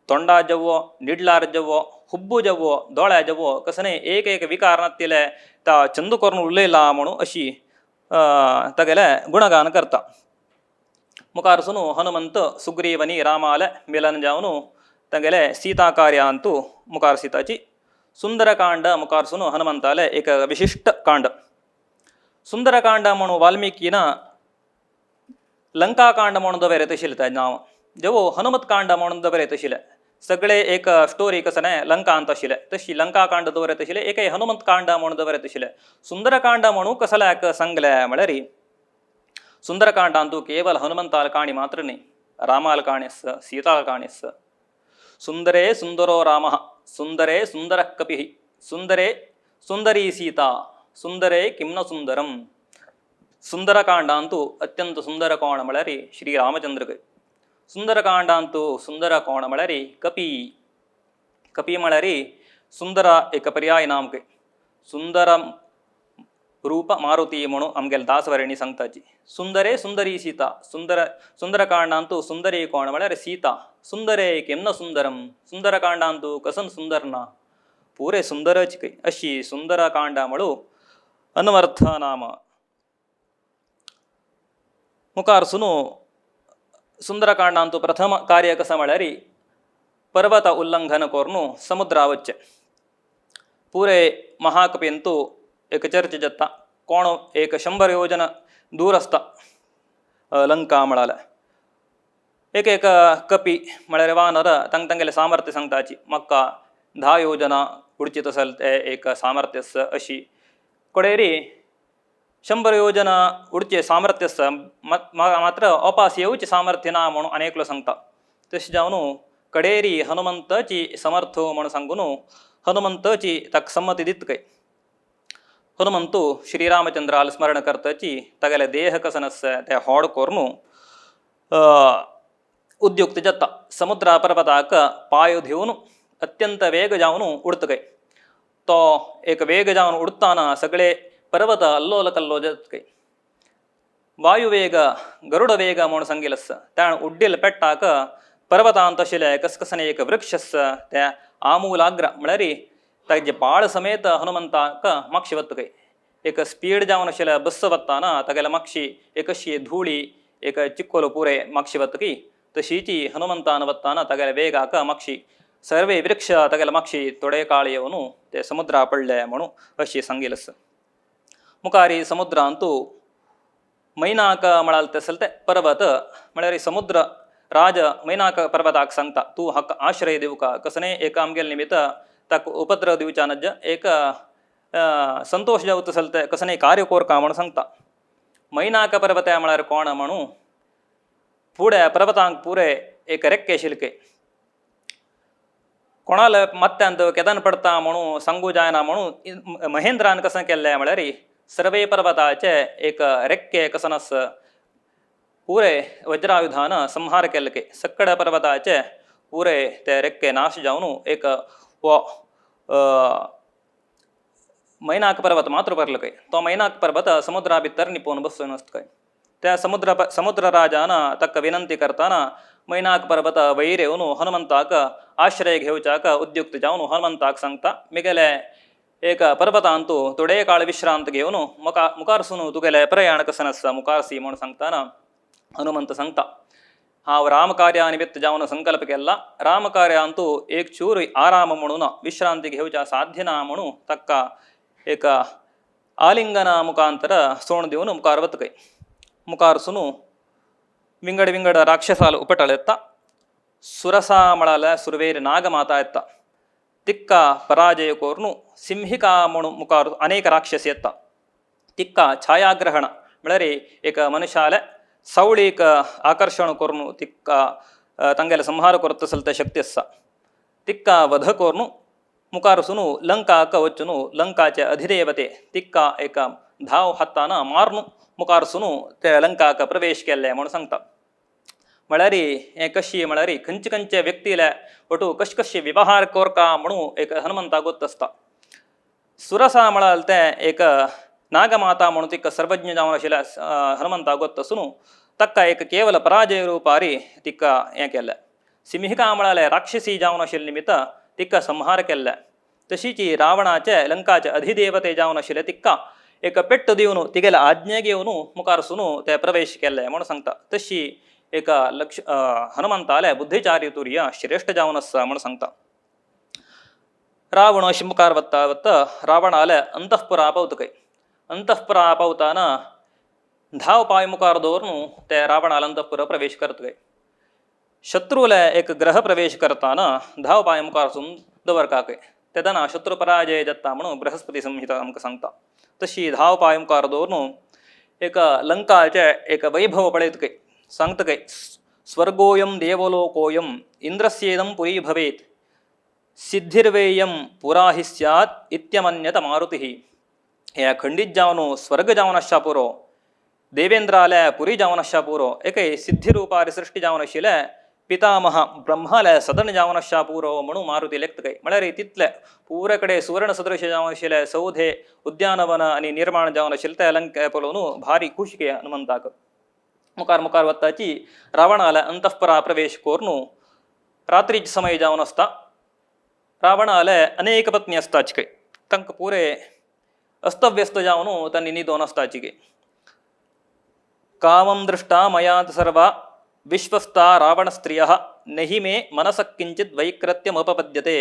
तोंडा जवो, निडलार जवो, हुब्बू जवो, दोळ्या जवो, कसने एक एक विकार नातिल्लें ता चंद करून उलयला म्हणून अशी तागेलें गुणगान करता. मुखार सुनु हनुमंत सुग्रीवनी रामाले मिलन जावन तागेले सीता कार्यांतु मुखार सीताची सुंदरकांड मुखार सुनु हनुमंताले एक विशिश्ट कांड. सुंदरकांड म्हणून वाल्मिकीन लंकाकांड म्हणून दवरत आशिल्लें ताजें नांव. जेवो हनुमत कांड म्हणून दवरत आशिल्लें. सगळे एक स्टोरी कसं न्हय लंकांत आशिल्लें तशी लंकाकांड दवरत आशिल्लें, एक हनुमत कांड म्हणून दवरत आशिल्लें. सुंदरकांड म्हणून कसल्याक सांगलें म्हळ्यार सुंदरकांडांतु केवल हनुमंताल काणी मात्र न्ही, रामाल काणी आसा, सीताल काणी आसा. सुंदरे सुंदरो रामः, सुंदरे सुंदरः कपिः, सुंदरे सुंदरी सीता, सुंदरे किं न सुंदरम. सुंदरकांडांतु अत्यंत सुंदर कोण म्हळ्यार श्रीरामचंद्र. सुंदरकांडांतु सुंदर कोण म्हळ्यार कपी. कपी म्हळ्यार सुंदर एक पर्याय नाम. सुंदर रूप मारुती म्हणून आमगेले दासवरणी सांगताची. सुंदरे सुंदरी सीता, सुंदर सुंदरकांडांतु सुंदरी कोण म्हळ्यार सीता. सुंदरे किं न सुंदरम, सुंदरकांडांतु कसन सुंदर ना, पुरे सुंदरच अशी सुंदरकांड म्हणू अनवर्थ नाम. मुखार सुनु सुंदरकांडांतु प्रथम कार्य कसं म्हळ्यार पर्वत उल्लंघन करून समुद्रा वचचें. पुरे महाकपींतु एक चर्चा जाता कोण एक 100 योजन दूर आसता लंका म्हळाले. एक एक कपी म्हळ्यार वानर तांकां तांगेलें सामर्थ्य सांगताची. म्हाका 10 योजना उडची तसल ते एक सामर्थ्य आसा अशी. कडेरी 100 योजना उडचें सामर्थ्य आसा मात्र अपास येवचें सामर्थ्य ना म्हणून आनी एकलो सांगता. तशें जावन कडेरी हनुमंताची समर्थ म्हणून सांगून हनुमंताची ताका संमती दित काय. हनुमंतु श्रीरामचंद्राल स्मरण करताची तागेले देह कसन आसा ते होड करून उद्युक्त जाता. समुद्रा पर्वताक पाय घेवन अत्यंत वेग जावन उडत काय. तो एक वेग जावन उडताना सगळे पर्वत अल्लोल कल्लो जात काय. वायुवेग गरुड वेग म्हणून सांगिल्लें आसा. त्या उड्डील पेट्टाक पर्वतांत आशिल्ले कसकसने एक वृक्ष आसा त्या आमूलाग्र म्हळ्यार ताजे बाळ समेत हनुमंताक मागशी वता काय. एक स्पीड जावन आशिल्ले बस वताना तागेले मागशी एक अशी धुळी एक चिक्कोल पुरे मागशी वतकी तशीची हनुमंतान वताना तागेले वेगाक मागशी सर्वे वृक्ष तागेले मागशी थोडे काळ येवन ते समुद्रा पडले म्हणून अशी सांगिल्लें आसा. मुखारी समुद्रांतु मैनाक म्हळाल तसल ते पर्वत म्हळ्यार समुद्र राज मैनाक पर्वताक सांगता तूं हाका आश्रय दिवका कसने एक आमगेले निमित्त ताका उपद्रव दिवच्या नज एक संतोष जावं तसल ते कसने कार्य कोरका म्हणून सांगता. मैनाक पर्वत म्हळ्यार कोण म्हणून फुडें पर्वतांक पुरे एक रेक्के शिल्के कोणाले मत्यांत केदन पडता म्हणून सांगू जायना म्हणून महेंद्रान कसं केल्लें म्हळ्यार सर्वे पर्वताचे एक रेक्के कसन आसा पुरे वज्रायुधान संहार केल्ले सक्कड पर्वताचे पुरे ते रेक्के नाश जावन एक वो मैनाक पर्वत मात्र परलो काय. तो मैनाक पर्वत समुद्रा भितर निपोवन बसून आसता काय. त्या समुद्र राजान ताका विनंती करताना मैनाक पर्वत वयर येवन हनुमंताक आश्रय घेवच्याक उद्युक्त जावन हनुमंताक सांगता मिगेले एक पर्वतांतु थोडे काळ विश्रांत घेवन मुखारसून तुगेले प्रयाण कसन आसा मुखारसी म्हणून सांगताना हनुमंत सांगता हांव रामकार्या निमित्त जावन संकल्प केला. रामकार्यांतु एक चूर आराम म्हणून विश्रांती घेवच्या साध्य ना म्हणून ताका एक आलिंगना मुखांतर सोण दिवन मुखार वतकय. मुखार सुनु विंगड विंगड राक्षसाल उपटळ येता. सुरसा म्हळाल्या सुरवेर नागमाता येता. तिक्का पराजय करून सिंहिका म्हणून मुखार अनेक राक्षस येता. तिक्का छायाग्रहण म्हळ्यार एक मनुष्याले सावळीक आकर्शण करून तिक्का तांगेले संहार करता तसल ते शक्ती आसा. तिक्का वध करून मुखार सुनु लंकाक वचून लंकाचे अधिदेवते तिक्का एक धाव हातान मारून मुखार सुनु ते लंकाक प्रवेश केल्ले म्हणून सांगता. म्हळ्यार हें कशी म्हळ्यार खंयचे खंयचे व्यक्तीले वटू कशे कशे व्यवहार कोरका म्हणून एक हनुमंताक गोत्त आसता. सुरसा म्हळ्यार तें एक नागमाता म्हणून तिका सर्वज्ञ जावन आशिल्ल्या हनुमंताक गोत्त आसून ताका एक केवल पराजय रुपारी तिका हें केलें. सिंहिका म्हळ्यार राक्षसी जावन आशिल्ले निमित्त तिका संहार केल्ले. तशीच रावणाचे लंकाचे अधिदेवते जावन आशिल्ले तिका एक पेट्ट दिवन तिगेले आज्ञे घेवन मुखार सून ते प्रवेश केल्ले म्हणून सांगता. तशी एक लक्ष हनुमंताले बुद्धिचारितुर्य श्रेष्ठ जावन आसा म्हणून सांगता. रावण अशें मुखार वता वता रावणाले अंतःपुरा पावतकय अंतःपुरा पावताना धाव पांय मुखार दवरून ते रावणाले अंतःपुरा प्रवेश करतकय शत्रूले एक ग्रह प्रवेश करताना धाव पांय मुखार सून दवरकाकय तेन्ना शत्रू पराजय जाता म्हणून बृहस्पती संहिता आमकां सांगता. तशी धाव पांय मुखार दवरून एक लंकाचे एक वैभव पळयतकय सांगतकय स्वर्गोयं देवलोकोयं इंद्रस्येदं पुरी भवेत् सिद्धिर्वेयं पुरा हि स्यात् इत्यमन्यत मारुतिः. हे खंडीत जावन स्वर्ग जावन आसच्या पुरो देवेंद्राले पुरी जावन आसच्या पुरो एकय सिद्धिरुपारी सृश्टी जावन आशिल्ले पितामह ब्रह्माले सदन जावन आसच्या पुरो म्हणून मारुती लेखतकय. म्हळ्यार तितले पुरे कडेन सुवर्ण सदृश जावन आशिल्ले सौधे उद्यानवन आनी निर्माण जावन आशिल्ले ते लंके पळोवन भारी खुशी हनुमंताक. मुखार मुखार वताची रावणाले अंतःपुरा प्रवेश करून रात्रीचे समय जावन आसता. रावणाले अनेक पत्नी आसताची काय तांकां पुरे अस्तव्यस्त जावन तांणी न्हिदोन आसताची काय. कामं दृष्टा मया सर्वा विश्वस्ता रावणस्त्रियः नहि मे मनसः किंचित वैकृत्यमुपपद्यते.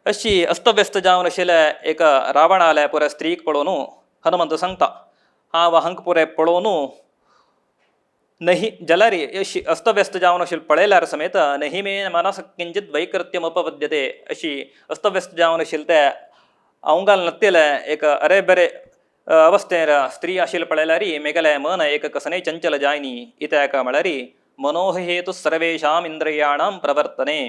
अशी अस्तव्यस्त जावन आशिल्ले एक रावणाले पुरे स्त्रीक पळोवन हनुमंत सांगता हांव हांकां पुरे पळोवन नहि जाल्यार अशी अस्तव्यस्त जावन आशिल्ले पळयल्यार समेत नहि मे मनसः किंचित वैकृत्यमुपपद्यते अशी अस्तव्यस्त जावन आशिल्ले ते अवंगाल नत्तेले एक अरे बरे अवस्थेर स्त्री आशिल्ले पळयल्यार मेगेलें मन एक कसनय चंचल जायनी इत्याक म्हळ्यार मनोहेतु सर्वेषाम् इंद्रियाणां प्रवर्तने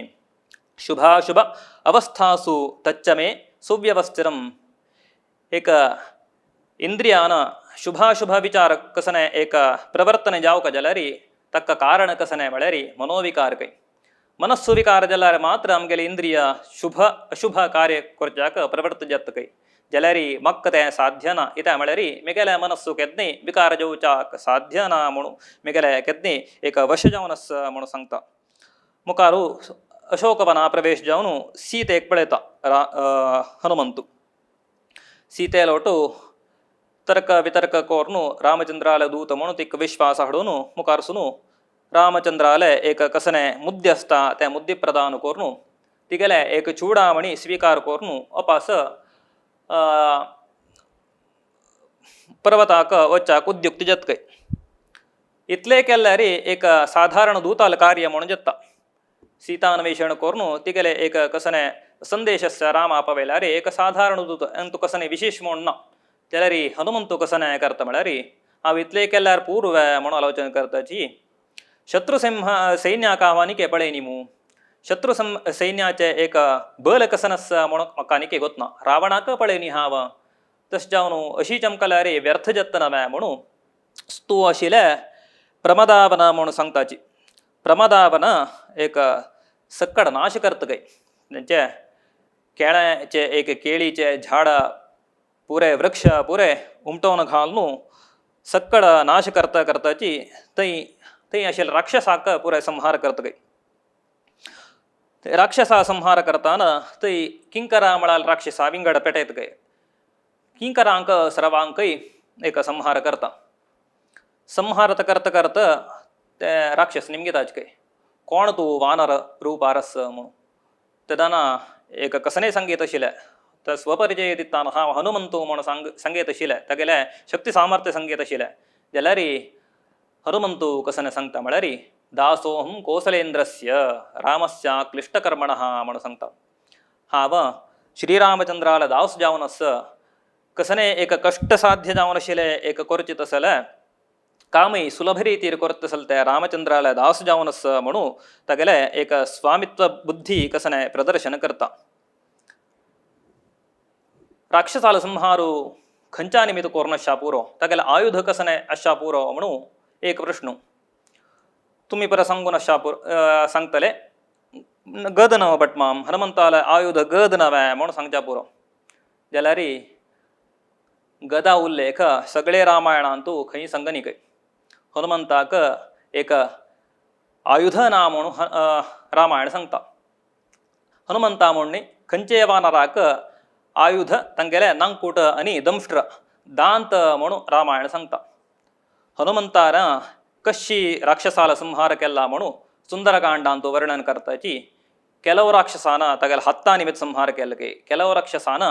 शुभाशुभ अवस्थासु तच्च मे सुव्यवस्थितम्. एक इंद्रियान शुभाशुभ विचार कसने एक प्रवर्तने जावका जाल्यार ताका कारण कसने म्हळ्यार मनोविकार खंय. मनस्सु विकार जाल्यार मात्र आमगेले इंद्रिय शुभ अशुभ कार्य करच्याक प्रवर्त जाता खंय. जाल्यार म्हाका तें साध्य ना कित्याक म्हळ्यार मेगेले मनस्सु केन्नाय विकार जावच्याक साध्य ना म्हणून मेगेले केन्नाय एक वश जावन आसा म्हणून सांगता. मुखार अशोकवना प्रवेश जावन सीतेक पळयता हनुमंतू. सीतेलो वटू तर्क वितर्क करून रामचंद्राले दूत म्हणून तिका विश्वास हाडून मुखार सून रामचंद्राले एक कसने मुद्दे आसता ते मुद्दे प्रदान करून तिगेले एक चूडामणी स्वीकार करून अपास पर्वताक वच्चाक उद्युक्त जातकय. इतलें केल्यार एक साधारण दूताल कार्य म्हणून जाता. सीतान्वेषण करून तिगेले एक कसने संदेश आसा रामा पावयल्यार एक साधारण दूत अंतू कसने विशेष म्हूण ना. जाल्यार हनुमंतू कसने करता म्हळ्यार हांव इतलें केल्यार पूर्व म्हणून आलोचना करताची शत्रुसिंह सैन्याक हांव आनीक पळयनी मू शत्रू सैन्याचे एक बल कसन आसा म्हणून म्हाका आनीक गोत ना रावणाक पळयनी हांव तशें जावन अशी चमकल्यार व्यर्थ जातना म्या म्हणून तूं आशिल्ले प्रमदावना म्हणून सांगताची. प्रमदावना एक सक्कड नाश करता काय तेंचे केळ्याचे एक केळीचे झाड पुरे वृक्ष पुरे उमटोवन घालून सक्कड नाश करता करताची थंय थंय आशिल्ले राक्षसाक पुराय संहार करता काय. राक्षसा संहार करताना थंय किंकरा म्हळ्यार राक्षसा विंगड पेटयत काय किंकरांक सर्वांकय एक संहार करता. संहार करता करता ते राक्षस निमगिताच काय कोण तूं वानर रूपारस म्हणून तेन्ना एक कसनय सांगीत आशिल्लें तर स्वपरिचय दिताना हांव हनुमंतू म्हणून सांगीत आशिल्लें तागेलें शक्ती सामर्थ्य सांगीत आशिल्लें. जाल्यार हनुमंतू कसने सांगता म्हळ्यार दासोहं कोसलेंद्रस्य रामस्य क्लिष्टकर्मणः म्हणून सांगता. हांव श्रीरामचंद्राला दास जावन आसा कसने एक कष्टसाध्य जावन आशिल्लें एक करचें आसलें कामय सुलभ रीतीर करता आसलें ते रामचंद्राला दास जावन आसा म्हणून तागेलें एक स्वामित्व बुद्धी कसने प्रदर्शन करता. राक्षसालो संहारू खंयच्या निमित्त कोरून आसच्या पुरो तागेलें आयुध कसने आसच्या पुरो म्हणून एक प्रश्न. तुमी परत सांगून अशा सांगतले गद नव भटमाम हनुमंताले आयुध गद नवे म्हूण सांगच्या पुरो. जाल्यार गदा उल्लेख सगळे रामायणांतू खंय सांगनी खंय हनुमंताक एक आयुध ना म्हणून रामायण सांगता. हनुमंता म्हूण खंयचे वानराक आयुध तांगेले नांकूट आनी दंष्ट्र दांत म्हणून रामायण सांगता. हनुमंतान कशी राक्षसाला संहार केला म्हणून सुंदरकांडांतू वर्णन करताची ಕೆಲವು ರಾಕ್ಷಸಾನ ತಗಲ ಹತ್ತ ನಿಮಿತ್ತ ಸಂಹಾರ केलके, ಕೆಲವು ರಾಕ್ಷಸಾನ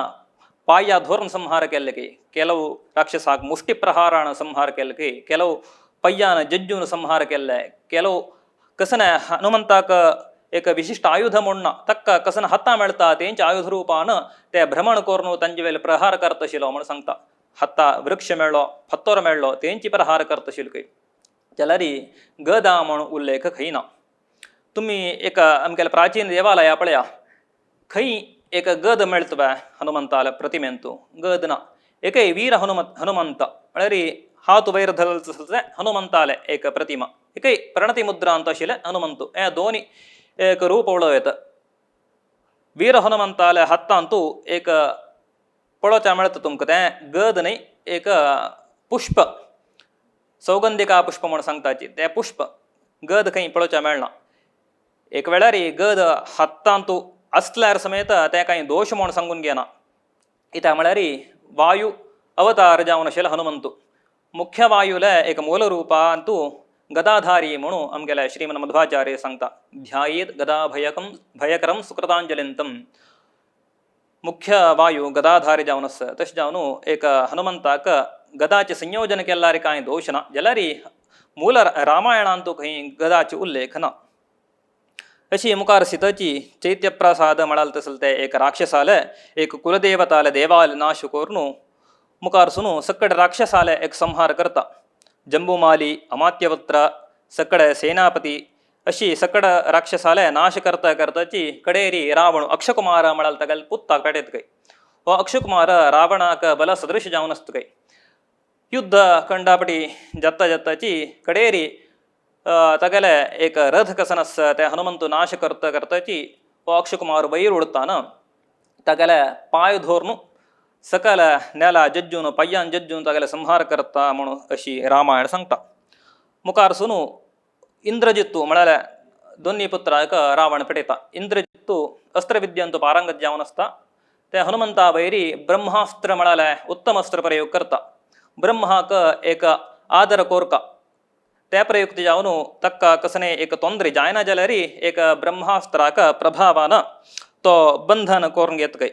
ಪಾಯ ಧೋರಣ ಸಂಹಾರ केलके, ಕೆಲವು ರಾಕ್ಷಸಾक ಮುಷ್ಟಿ ಪ್ರಹಾರಾಣ ಸಂಹಾರ केलके, ಕೆಲವು ಪಯ್ಯಾನ ಜಜ್ಜುನ ಸಂಹಾರ केल्ले, ಕೆಲವು ಕಸನ ಹನುಮಂತಾಕ एक विशिश्ट आयुध म्हूण ताका कसन हत्ता मेळटा तेंचे आयुध रूपान ते भ्रमण करून तांचे वयले प्रहार करता आशिल्लो म्हूण सांगता. हत्ता वृक्ष मेळ्ळो फातोर मेळ्ळो तेंची प्रहार करता आशिल्लो खंय. जाल्यार गदा म्हूण उल्लेख खंय ना. तुमी एक आमगेल्या प्राचीन देवालया पळया खंय एक गद मेळटा पळय हनुमंताल्या प्रतिमेंतू गद ना. एकय वीर हनुमंत म्हळ्यार हात वयर धरले हनुमंताले एक प्रतिमा, एकय प्रणती मुद्रा अंत आशिल्ले हनुमंतू, हे दोनी एक रूप पळोवं येता. वीर हनुमंताले हातांतू एक पळोवच्या मेळटा तुमकां तें गद न्हय एक पुष्प सौगंधिका पुष्प म्हूण सांगताची तें पुष्प गद खंय पळोवच्या मेळना. एक वेळार गद हातांतू आसल्यार समेत तें कांय दोश म्हूण सांगून घेना. कित्याक म्हळ्यार वायू अवतार जावन आशिल्लो हनुमंतू मुख्य वायुले एक मूल रूपांतू गदाधारी म्हणून आमगेले श्रीमन मध्वाचार्य सांगता. ध्यायेत गदाभयकं भयकरं सुकृतांजलिंतम. मुख्य वायू गदाधारी जावन आसा तशें जावन एक हनुमंताक गदाचें संयोजन केल्यार कांय दोश ना. जाल्यार मूल रामायणांतू खंय गदाचो उल्लेख ना. अशी मुखार सीताची चैत्यप्रसाद म्हळाल तसले ते एक राक्षसाले एक कुलदेवताले देवाले नाश करून मुखार सुनू सकड राक्षसाले एक संहार करता. जंबुमाली अमात्यपुत्र सकड सेनापती अशी सकड राक्षसाले नाश करता करताची कडेरी रावण अक्षकुमार म्हळाल तागेले पुत्ताक पेटयत खंय. हो अक्षकुमार रावणाक बल सदृश जावन आसता खंय. युद्ध कंडापटी जाता जाताची कडेरी तागेले एक रथ कसन आसा ते हनुमंतू नाश करता करताची हो अक्षकुमार वयर उडताना तागेले पांय धरून सकल नेला जज्जून पांयान जज्जून तागेले संहार करता म्हणून अशी रामायण सांगता. मुखार सुनू इंद्रजित्तू म्हळ्यार दोन्ही पुत्राक रावण पेटयता. इंद्रजित्तू अस्त्रविद्यंतू पारंगत जावन आसता. ते हनुमंता वयरी ब्रह्मास्त्र म्हळ्यार उत्तम अस्त्र प्रयोग करता. ब्रह्माक एक आदर कोरका त्या प्रयुक्त जावन ताका कसने एक तोंदरे जायना जाल्यार एक ब्रह्मास्त्राक प्रभावान तो बंधन करून घेत खंय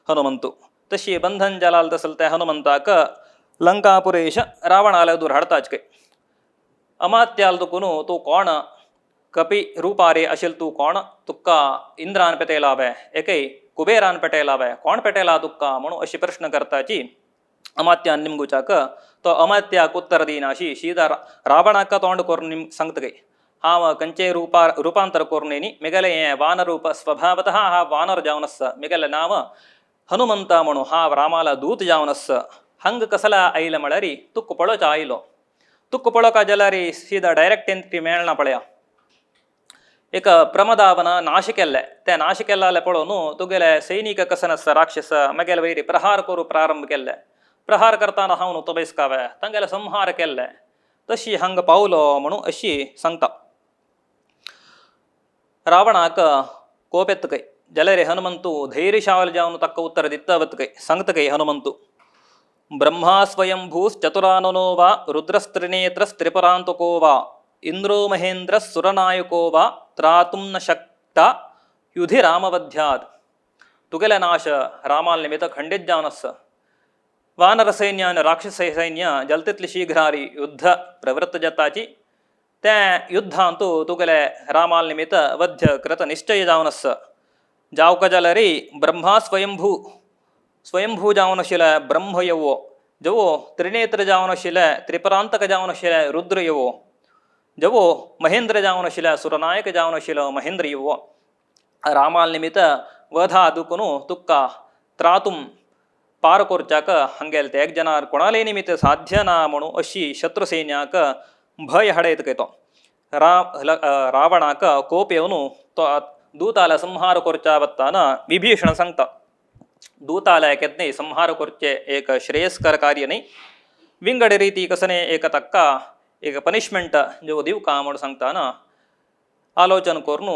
हनुमंतू. तशी बंधन जालाल तसल त्या हनुमंताक लंकापुरेश रावणाले दूर हाडताच खंय. अमात्याल तुकून तूं कोण कपी रुपारे आशिल्लो तूं कोण तुका इंद्रान पेटयला वे एकय कुबेरान पेटयला वे कोण पेटयला तुका म्हणून अशी प्रश्न करताची अमात्यान निमगुचाक तो अमात्याक उत्तर दिनाशी सीधा रावणाक तोंड करून निम सांगता खंय. हांव खंयचे रुपांतर करून न्ही मेगेलें हें वानरूप स्वभावतः हा वानर जावन आसा मेगेलें नांव हनुमंता म्हणून हांव रामाला दूत जावन आसा. हांगा कसला आयला म्हळ्यार तुका पळोवचो आयलो. तुका पळोवका जाल्यार सीधा डायरेक्ट एंट्री मेळना पळया. एक प्रमदावन नाश केल्ले ते नाश केल्ले पळोवन तुगेले सैनीक कसन आसा राक्षस मेगेले वयर प्रहार करूं प्रारंभ केल्ले. प्रहार करताना हांव न्हू बेसकावे तांगेले संहार केल्ले तशी हांगा पावलो म्हणून अशी सांगता. रावणाक कोप येता खंय. जाल्यार हनुमंतू धैर्यशाल जावन ताका उत्तर दिता वता खंय. सांगता खंय हनुमंतू ब्रह्मा स्वयंभूश्चतुराननो वा रुद्रस्त्रिनेत्रस्त्रिपुरान्तको वा इंद्रो महेंद्र सुरनायको वा त्रातुं न शक्ता युधि रामवध्यात्. तुगेले नाश रामाल निमित्त खंडीत जावन आसा. वानर सैन्य आनी राक्षस सैन्य जलतितले शीघ्रारी युद्ध प्रवृत्त जाताची तें युद्धांतू तुगेले रामाल निमित्त वध्य कृत निश्चय जावन आसा. जावका जाल्यार ब्रह्मा स्वयंभू स्वयंभू जावन आशिल्ले ब्रह्म येवो जवो त्रिनेत्र जावन आशिल्ले त्रिपरांतक जावन आशिल्ले रुद्र येवो जवो महेंद्र जावन आशिल्ले सुरनायक जावन आशिल्लो महेंद्र येवो रामाल निमित्त वधा दुकून तुक्का त्रातुं पार करच्याक हांगेले ते एक जनार कोणाले निमित्त साध्य ना म्हणून अशी शत्रुसैन्याक भय हाडयत खंय तो. रावणाक कोप येवन तो दूताला संहार करच्या वताना विभीषण सांगता दूताला केन्नाय संहार करचें एक श्रेयस्कर कार्य न्ही, विंगड रिती कसने एक ताका एक पनिशमेंट जो दिवका म्हूण सांगताना आलोचन करून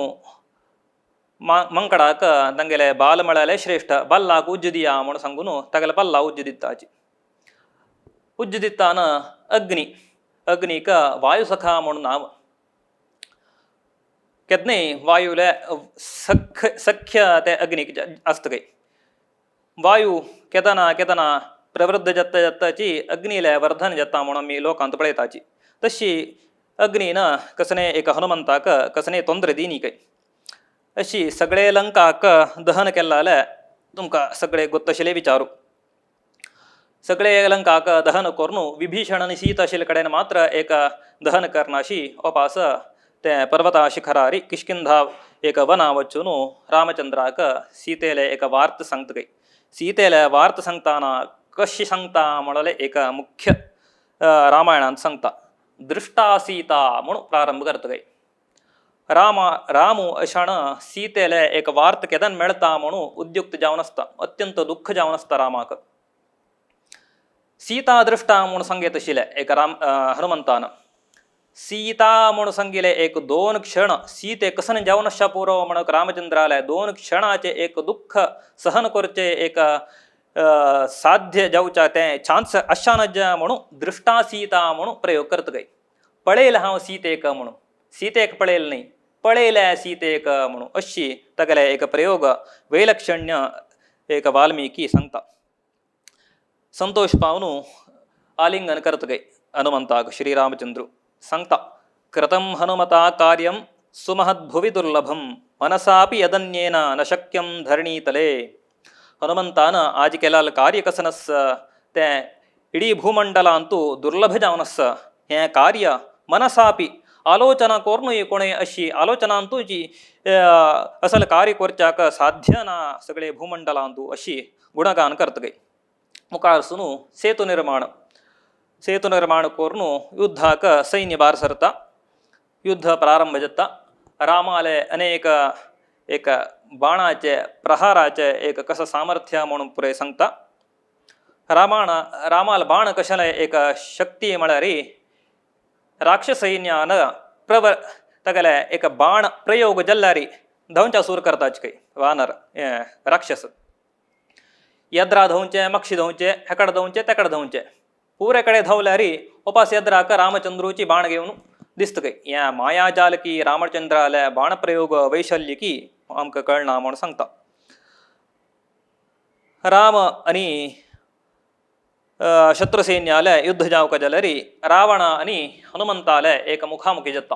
मंकडाक तांगेले बाल म्हळ्यार श्रेश्ठ बल्लाक उज्ज दिया म्हूण सांगून तागेले बल्ला उज्ज दिताची. उज्ज दिताना अग्नी अग्नीक वायुसखा म्हूण नांव. केन्नाय वायुले सख्य ते अग्नीक आसता काय वायू केदना केदना प्रवृद्ध जाता जाताची अग्नीले वर्धन जाता म्हूण आमी लोकांत पळयताची. तशी अग्नीन कसने एक हनुमंताक कसने तोंदरे दिनी काय अशी सगळे लंकाक दहन केल्लाले तुमकां सगळे गोत्तशिले विचारू. सगळे लंकाक दहन करून विभीषण आनी सीता आशिल्ले कडेन मात्र एक दहन करनाशी ओपास ते पर्वता शिखरारी किष्किंधा एक वना वचून रामचंद्राक सीतेले एक वार्त सांगता काय. सीतेले वार्त सांगताना कशी सांगता म्हणले एक मुख्य रामायणांत सांगता दृष्टा सीता म्हणून प्रारंभ करता काय. रामू अशान सीतेले एक वार्त केदन मेळता म्हणून उद्युक्त जावन आसता, अत्यंत दुःख जावन आसता रामाक. सीता दृष्टा म्हूण सांगीत आशिल्लें एक हनुमंतान. सीता म्हूण सांगिल्लें एक दोन क्षण सीते कसन जावन आसच्या पुरो म्हण रामचंद्राले दोन क्षणाचें एक दुःख सहन करचें एक साध्य जावच्या तें चान्स आसच्या म्हणून दृष्टा सीता म्हणून प्रयोग करता काय. पळयलें हांव सीतेक म्हणून, सीतेक पळयलें न्ही, पळयलें सीतेक म्हणून अशी तागेले एक प्रयोग वैलक्षण्य एक वाल्मिकी सांगता. संतोष पावन आलिंगन करता काय हनुमंताक श्रीरामचंद्र सांगता कृतं हनुमता कार्यं सुमहद्भुवि दुर्लभं मनसापि यदन्येन न शक्यं धरणीतले. हनुमंतान आज केलाल कार्य कसनस तें इडी भूमंडलांतू दुर्लभ जावन आसा. हें कार्य मनसापि आलोचना करूनय कोणें अशी आलोचनांतू जी असल कार्य करच्याक साध्य ना सगळे भूमंडलांतू अशी गुणगान करता गे. मुखार सुनू सेतु निर्माण, सेतु निर्माण करून युद्धाक सैन्य भार सरता. युद्ध प्रारंभ जाता. रामाले अनेक एक बाणाचे प्रहाराचे एक कसं सामर्थ्य म्हणून पुरें सांगता. रामाल बाण कशें एक शक्ती म्हळ्यार राक्षसैन्यान प्रवर तागेले एक बाण प्रयोग जाल्यार धांवच्या सूर करताच काय वानर राक्षस येद्रा धांवचे मक्षी धांवचे हेकड धांवचे तेकड धांवचे पुरे कडेन धांवल्यार उपास येद्राक रामचंद्रूची बाण घेवन दिसता काय. ह्या मायाजाल की रामचंद्राले बाण प्रयोग वैशल्य की आमकां कळना म्हूण सांगता. राम आनी शत्रुसैन्याले युद्ध जावंक जाल्यार रावण आनी हनुमंताले एक मुखामुखी जाता.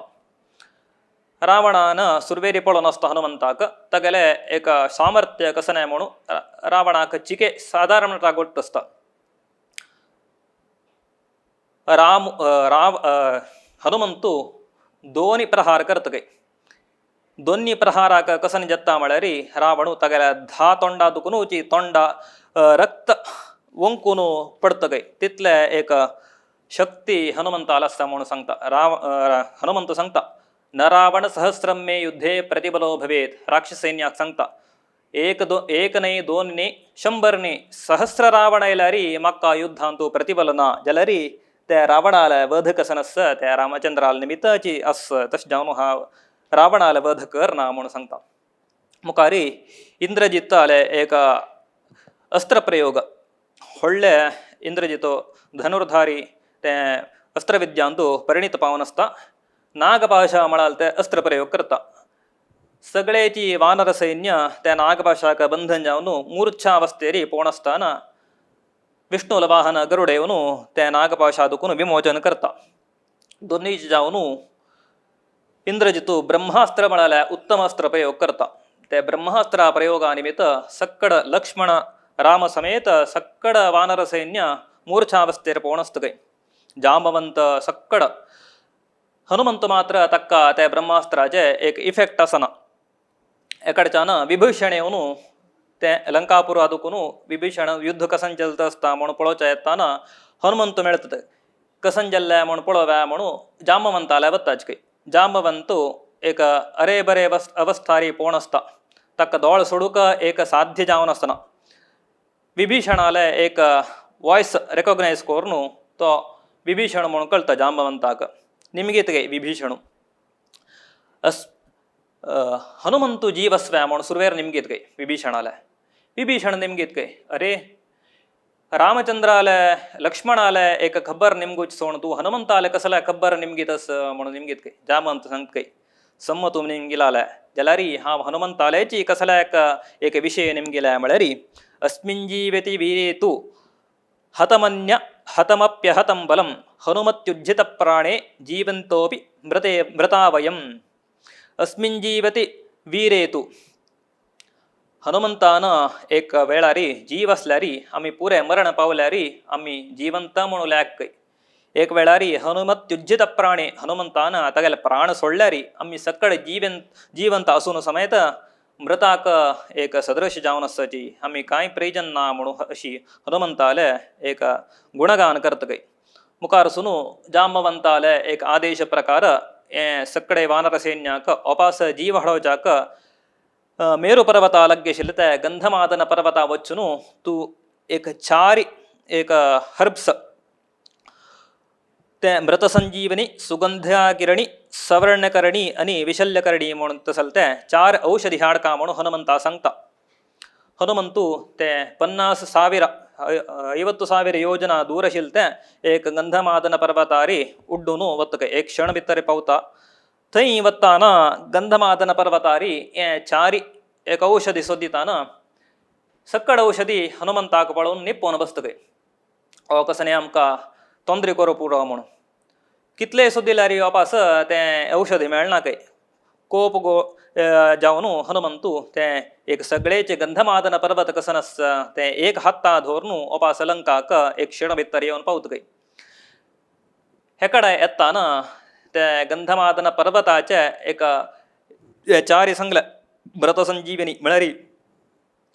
रावणान सुरवेरी पळोवन आसता हनुमंताक तागेले एक सामर्थ्य कसलें म्हणून रावणाक चिके सादारण रागोट आसता. हनुमंतू दोनी प्रहार करता काय. दोन्ही प्रहाराक कसन जाता म्हळ्यार रावणू तागेल्या 10 तोंडा दुखून तोंडा रक्त वंकून पडता काय. तितले एक शक्ती हनुमंताला आसता म्हणून सांगता. हनुमंत सांगता न रावण सहस्रम मे युद्धे प्रतिबलो भवेत. राक्षसैन्याक सांगता एक न्ही दोन न्ही 100 न्ही 1000 रावण आयल्यार म्हाका युद्धांतू प्रतिबल ना जाल्यार त्या रावणाले वध कसन आसा त्या रामचंद्राल निमित्ताची आस तशें जावन हांव रावणाले वध कर ना म्हणून सांगता. मुखार इंद्रजिताले एक अस्त्रप्रयोग व्हडले इंद्रजितो धनुर्धारी ते अस्त्रविद्यांतू परिणीत पावन आसता. नागपाशा म्हळ्यार ते अस्त्रप्रयोग करता. सगळेची वानर सैन्य त्या नागपाशाक बंधन जावन मूर्छा अवस्थेरी पोवन आसतना विष्णुल वाहन गरुड येवन त्या नागपाशा दुखून विमोचन करता. दोनूय जावन इंद्रजितू ब्रह्मास्त्र म्हळ्यार उत्तम अस्त्र प्रयोग करता. ते ब्रह्मास्त्र प्रयोगा निमित्त सक्कड लक्ष्मण राम समेत सक्कड वानर सैन्य मूर्छावस्थेर पोवन आसता काय. जांबवंत सक्कड हनुमंत मात्र ताका त्या ब्रह्मास्त्राचे एक इफेक्ट आसना. एकडच्यान विभीषण येवन तें लंकापुरा दुखून विभीषण युद्ध कसन चलता आसता म्हणून पळोवच्या येताना हनुमंत मेळटा कसन जाल्लें म्हूण पळोवया म्हणून जांबवंताले वताच काय. जांबवंतू एक अरे बरे अवस्थारी पोण आसता, ताका दोळ सोडूंक एक साध्य जावन आसना. विभीषणाले एक वॉयस रेकॉग्नायज करून तो विभीषण म्हणून कळटा जांबवंताक. निमगीत गे विभीषणू अस हनुमंतू जीवस्व्या म्हणून सुरवेर निमगीत गे विभीषणाले. विभीषण निमगीत गे अरे रामचंद्राले लक्ष्मणाले एक खबर निमगूच सोण तूं हनुमंताले कसले खबर निमगीत अस म्हणून निमगीत गे. जांबवंत सांगत गे सम्मतू निमगिलाले जाल्यार हांव हनुमंतालेची कसल्या एक एक विशय निमगिले म्हळ्यार अस्मिन् जीवति वीरे तु हतमन्य हतमप्यहतं बलं हनुमत्युज्झित प्राणे जीवन्तोपि मृते मृता वयम्. अस्मिन् जीवति वीरे तु हनुमंतान एक वेळारी जीव आसल्यारी आमी पुरे मरण पावल्यारी आमी जिवंत म्हणून लॅक. एक वेळारी हनुमत्युज्झित प्राणे हनुमंतान तागेले प्राण सोडल्यारी आमी सकळ जिवंत आसून समेत मृताक एक सदृश जावन आसची आमी कांय प्रयोजन ना म्हणून अशी हनुमंताले एक गुणगान करत गय. मुखार सुनू जांबवंताले एक आदेश प्रकार हें सगळे वानर सैन्याक ओपास जीव हाडोवच्याक मेरू पर्वता लागीं आशिल्ले ते गंधमादन पर्वता वचून तूं एक चारी एक हर्ब्स ते मृतसंजीवनी सुगंधाकिरणी सवर्णकरणी आनी विशल्यकरणी म्हणून तसल ते चार औषधी हाडका म्हणून हनुमंता सांगता. हनुमंतू ते 50,000 50,000 योजना दूर आशिल्ले ते एक गंधमादन पर्वतारी उड्डून वतक एक क्षण भितर पावता. थंय वताना गंधमादन पर्वतारी हें चारी एक औषधी सोदिताना सकड औषधी हनुमंताक पळोवन निपोवन बसतकय हो कसं आमकां तोंदरी करूं पुरो म्हणून कितलेय सोदिल्यार वापास तें औषधी मेळना काय. कोप गो जावन हनुमंतू तें एक सगळेचे गंधमादन पर्वत कसन आसा तें एक हाता धरून ओपास लंकाक एक क्षण भितर येवन पावत काय. हेकडे येताना ते गंधमादन पर्वताचे एक चारी सांगले मृतसंजीवनी म्हळ्यार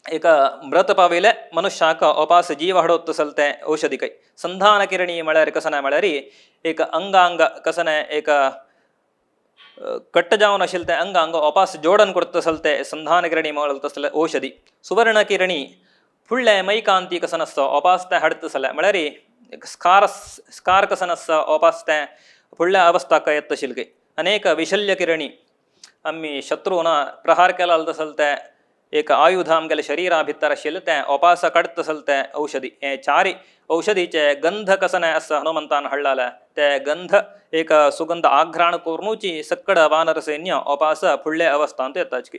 एक मृत पाविले मनुष्याक ओपास जीव हाडत तसल तें औषधी काय. संधान किरणी म्हळ्यार कसना म्हळ्यार एक अंगांग कसना एक कट्ट जावन आशिल्लें तें अंगांग ओपास जोडण करता तसल तें संधान किरणी म्हळ्यार तसले औषधी. सुवर्ण किरणी फुडलें मैकांती कसन आसता ओपास तें हाडत तसलें म्हळ्यार एक स्कार स्कार कसन आसता ओपास तें फुडल्या अवस्थाक येता आशिल्ली. अनेक विशल्य किरणी आमी शत्रूना प्रहार केला तसल तें एक आयुध आमगेले शरीरा भितर आशिल्लें तें ओपास काडत तसल तें औषधी. हे चारी औषधीचे गंध कसने आसा हनुमंतान हाडलाले ते गंध एक सुगंध आघ्राण करूनची सक्कड वानर सैन्य ओपास फुडले अवस्थांत येताची.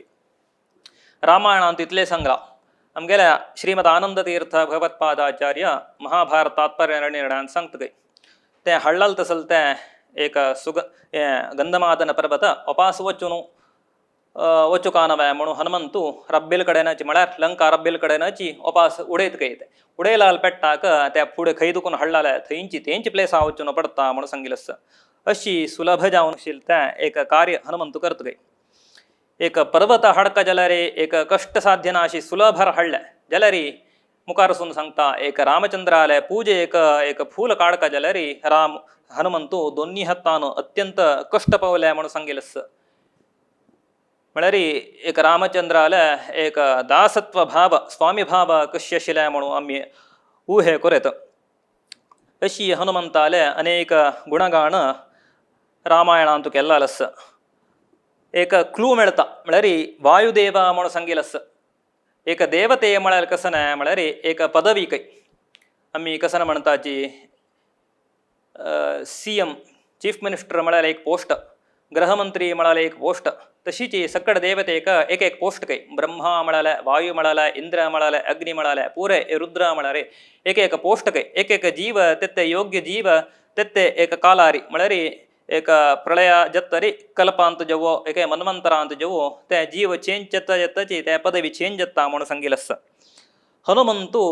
रामायणांत इतलें सांगलां. आमगेल्या श्रीमद आनंद तीर्थ भगवत्पादाचार्य महाभारत तात्पर्य निर्णयान सांगता तें हाडलाल तसल तें एक सुग गंधमादन पर्वत ओपास वचून वचुकानवे म्हणून हनुमंतू रब्बील कडेनची म्हळ्यार लंका रब्बील कडेनची ओपास उडयत काय ते उडयलाल पेट्टाक त्या फुडें खंय दुखून हाडलाले थंयची तेंची प्लेसा वचून पडटा म्हणून सांगिल्लें आसा. अशी सुलभ जावन आशिल्लें तें एक कार्य हनुमंतू करता काय. एक पर्वत हाडका जाल्यार एक कश्ट साध्य ना अशी सुलभ हाडलें जाल्यार मुखार वचून सांगता एक रामचंद्राले पुजेक एक फूल काडका जाल्यार राम हनुमंतू दोन्ही हातान अत्यंत कश्ट पावले म्हणून सांगिल्लें आसा. म्हळ्यार एक रामचंद्राले एक दासत्व भाव स्वामी भाव कशी आशिल्लें म्हणून आमी ऊहे करूं येता. अशी हनुमंताले अनेक गुणगान रामायणांत केल्लें आसा. एक क्लू मेळटा म्हळ्यार वायुदेव म्हणून सांगिल्लें आसा. एक देवते म्हळ्यार कसं म्हळ्यार एक पदवी खंय आमी कसं म्हणटाची सी एम चीफ मिनिस्टर म्हळ्यार एक पोस्ट, गृहमंत्री म्हळ्यार एक पोस्ट, तशीच सकड देवतेक एक एक पोस्ट खंय ब्रह्मा म्हळ्यार वायु म्हळ्यार इंद्र म्हळ्यार अग्नी म्हळ्यार पुरे रुद्र म्हळ्यार एक एक पोस्ट खंय एक एक जीव तेत्ते योग्य जीव तेत्ते एक कालारी म्हळ्यार एक प्रळय जत्तरी कल्पांत जवो एक मन्वंतरांत जवो ते जीव चेंज जाता जाताची ते पदवी चेंज जाता म्हणून सांगिल्लें आसा. हनुमंतू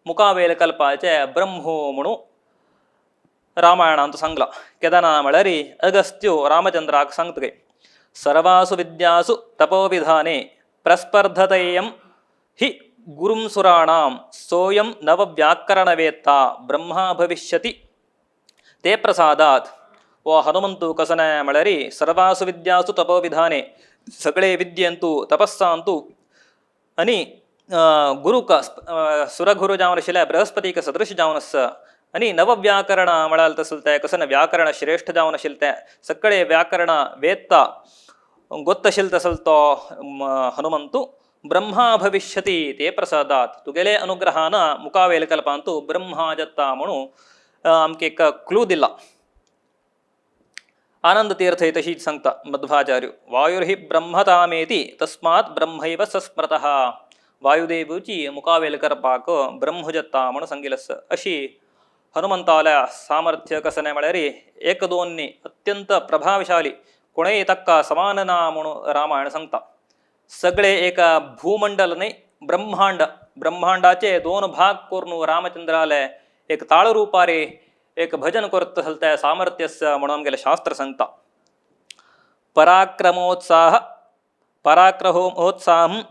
मुखावेल कल्पाचे ब्रह्मो म्हणून रामायणांत सांगलां. केदना म्हळ्यार अगस्त्यो रामचंद्राक सांगता काय सर्वासु विद्यासु तपोविधाने प्रस्पर्धतेयं हि गुरुं सुराणां सोऽयं नवव्याकरणवेत्ता ब्रह्मा भविष्यति ते प्रसादात्. हो हनुमंतू कसनाय म्हळ्यार सर्वासु विद्यासु तपोविधाने सगळे विद्येंतू तपस्सांतू आनी गुरुक सुरगुरू जावन आशिल्ल्या बृहस्पतीक सदृश जावन आसा आनी नवव्याकरण म्हळ्यार तसलें तें कसन व्याकरण श्रेश्ठ जावन आशिल्लें तें सगळे व्याकरण वेत्ता गोत्त आशिल्लो तसलो तो हनुमंतू ब्रह्मा भविष्यति ते प्रसादात तुगेले अनुग्रहान मुखावेल कल्पांतू ब्रह्मा जत्ता म्हणून आमकां एक क्लू दिला. आनंद तीर्थ तशीच सांगता मध्वाचार्य वायुर्हि ब्रह्मतामेति तस्मात् ब्रह्मैव सस्मृतः वायुदेवची मुखावेल करपाक ब्रह्म जत्ता म्हणून सांगिल्लें आसा. अशी हनुमंताल्या सामर्थ्य कसं म्हळ्यार एक दोन न्ही अत्यंत प्रभावशाली कोणूय ताका समान ना म्हणून रामायण सांगता. सगळे एका भूमंडल न्ही ब्रह्मांड ब्रह्मांडाचे दोन भाग करून रामचंद्राले एक ताळरूपारे एक भजन करत आसलें तें सामर्थ्य आसा म्हणून आमगेलें शास्त्र सांगता. पराक्रमोत्साह पराक्रमोत्साहम्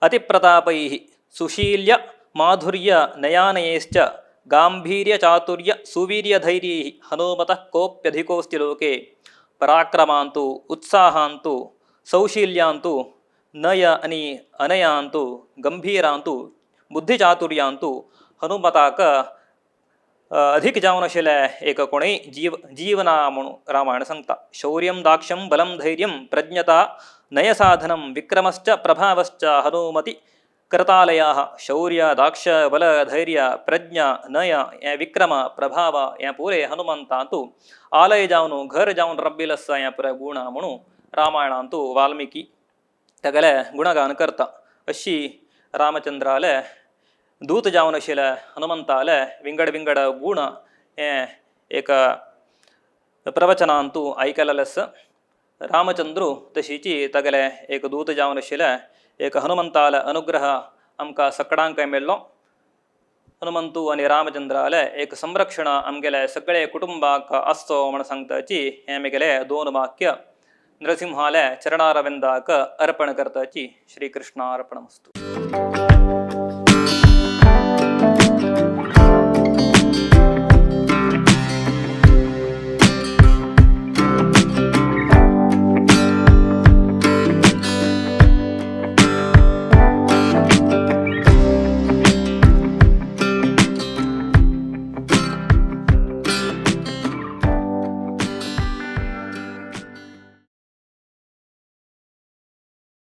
अतिप्रतापैः सुशील्य माधुर्य नयानयैश्च गांभीर्य चातुर्य सुवीर्यधैर्यैः हनुमतः कोप्यधिकोऽस्ति लोके. पराक्रमांतु उत्साहांतु सौशील्यांतु नय आनी अनयांतु गंभीरांतु बुद्धिचातुर्यांतु हनुमताक अधिक जावन आशिल्लें एक कोणूय जीवना म्हणून रामायण सांगता. शौर्यं दाक्ष्यं बलं धैर्यं प्रज्ञता नयसाधनं विक्रमश्च प्रभावश्च हनुमति करतालयाः. शौर्य दाक्ष्य बल धैर्य प्रज्ञा नय हें विक्रम प्रभाव हें पुरें हनुमंतांतु आलय जावन घर जावन रब्बील आसा हें पुराय गुण म्हणून रामायणांतु वाल्मिकी तागेलें गुणगान करता. अशी रामचंद्राले दूत जावन आशिल्ले हनुमंताले विंगड विंगड गुण हें एक प्रवचनांतु आयकलेलें आसा. रामचंद्रू तशीची तागेले एक दूत जावन आशिल्ले एक हनुमंताले अनुग्रह आमकां सकडांक मेळ्ळो. हनुमंतू आनी रामचंद्राले एक संरक्षण आमगेले सगळे कुटुंबाक आसचो म्हण सांगताची हें म्हगेलें दोन वाक्य नरसिंहाले चरणारविंदाक अर्पण करताची. श्रीकृष्णार्पणमस्तु.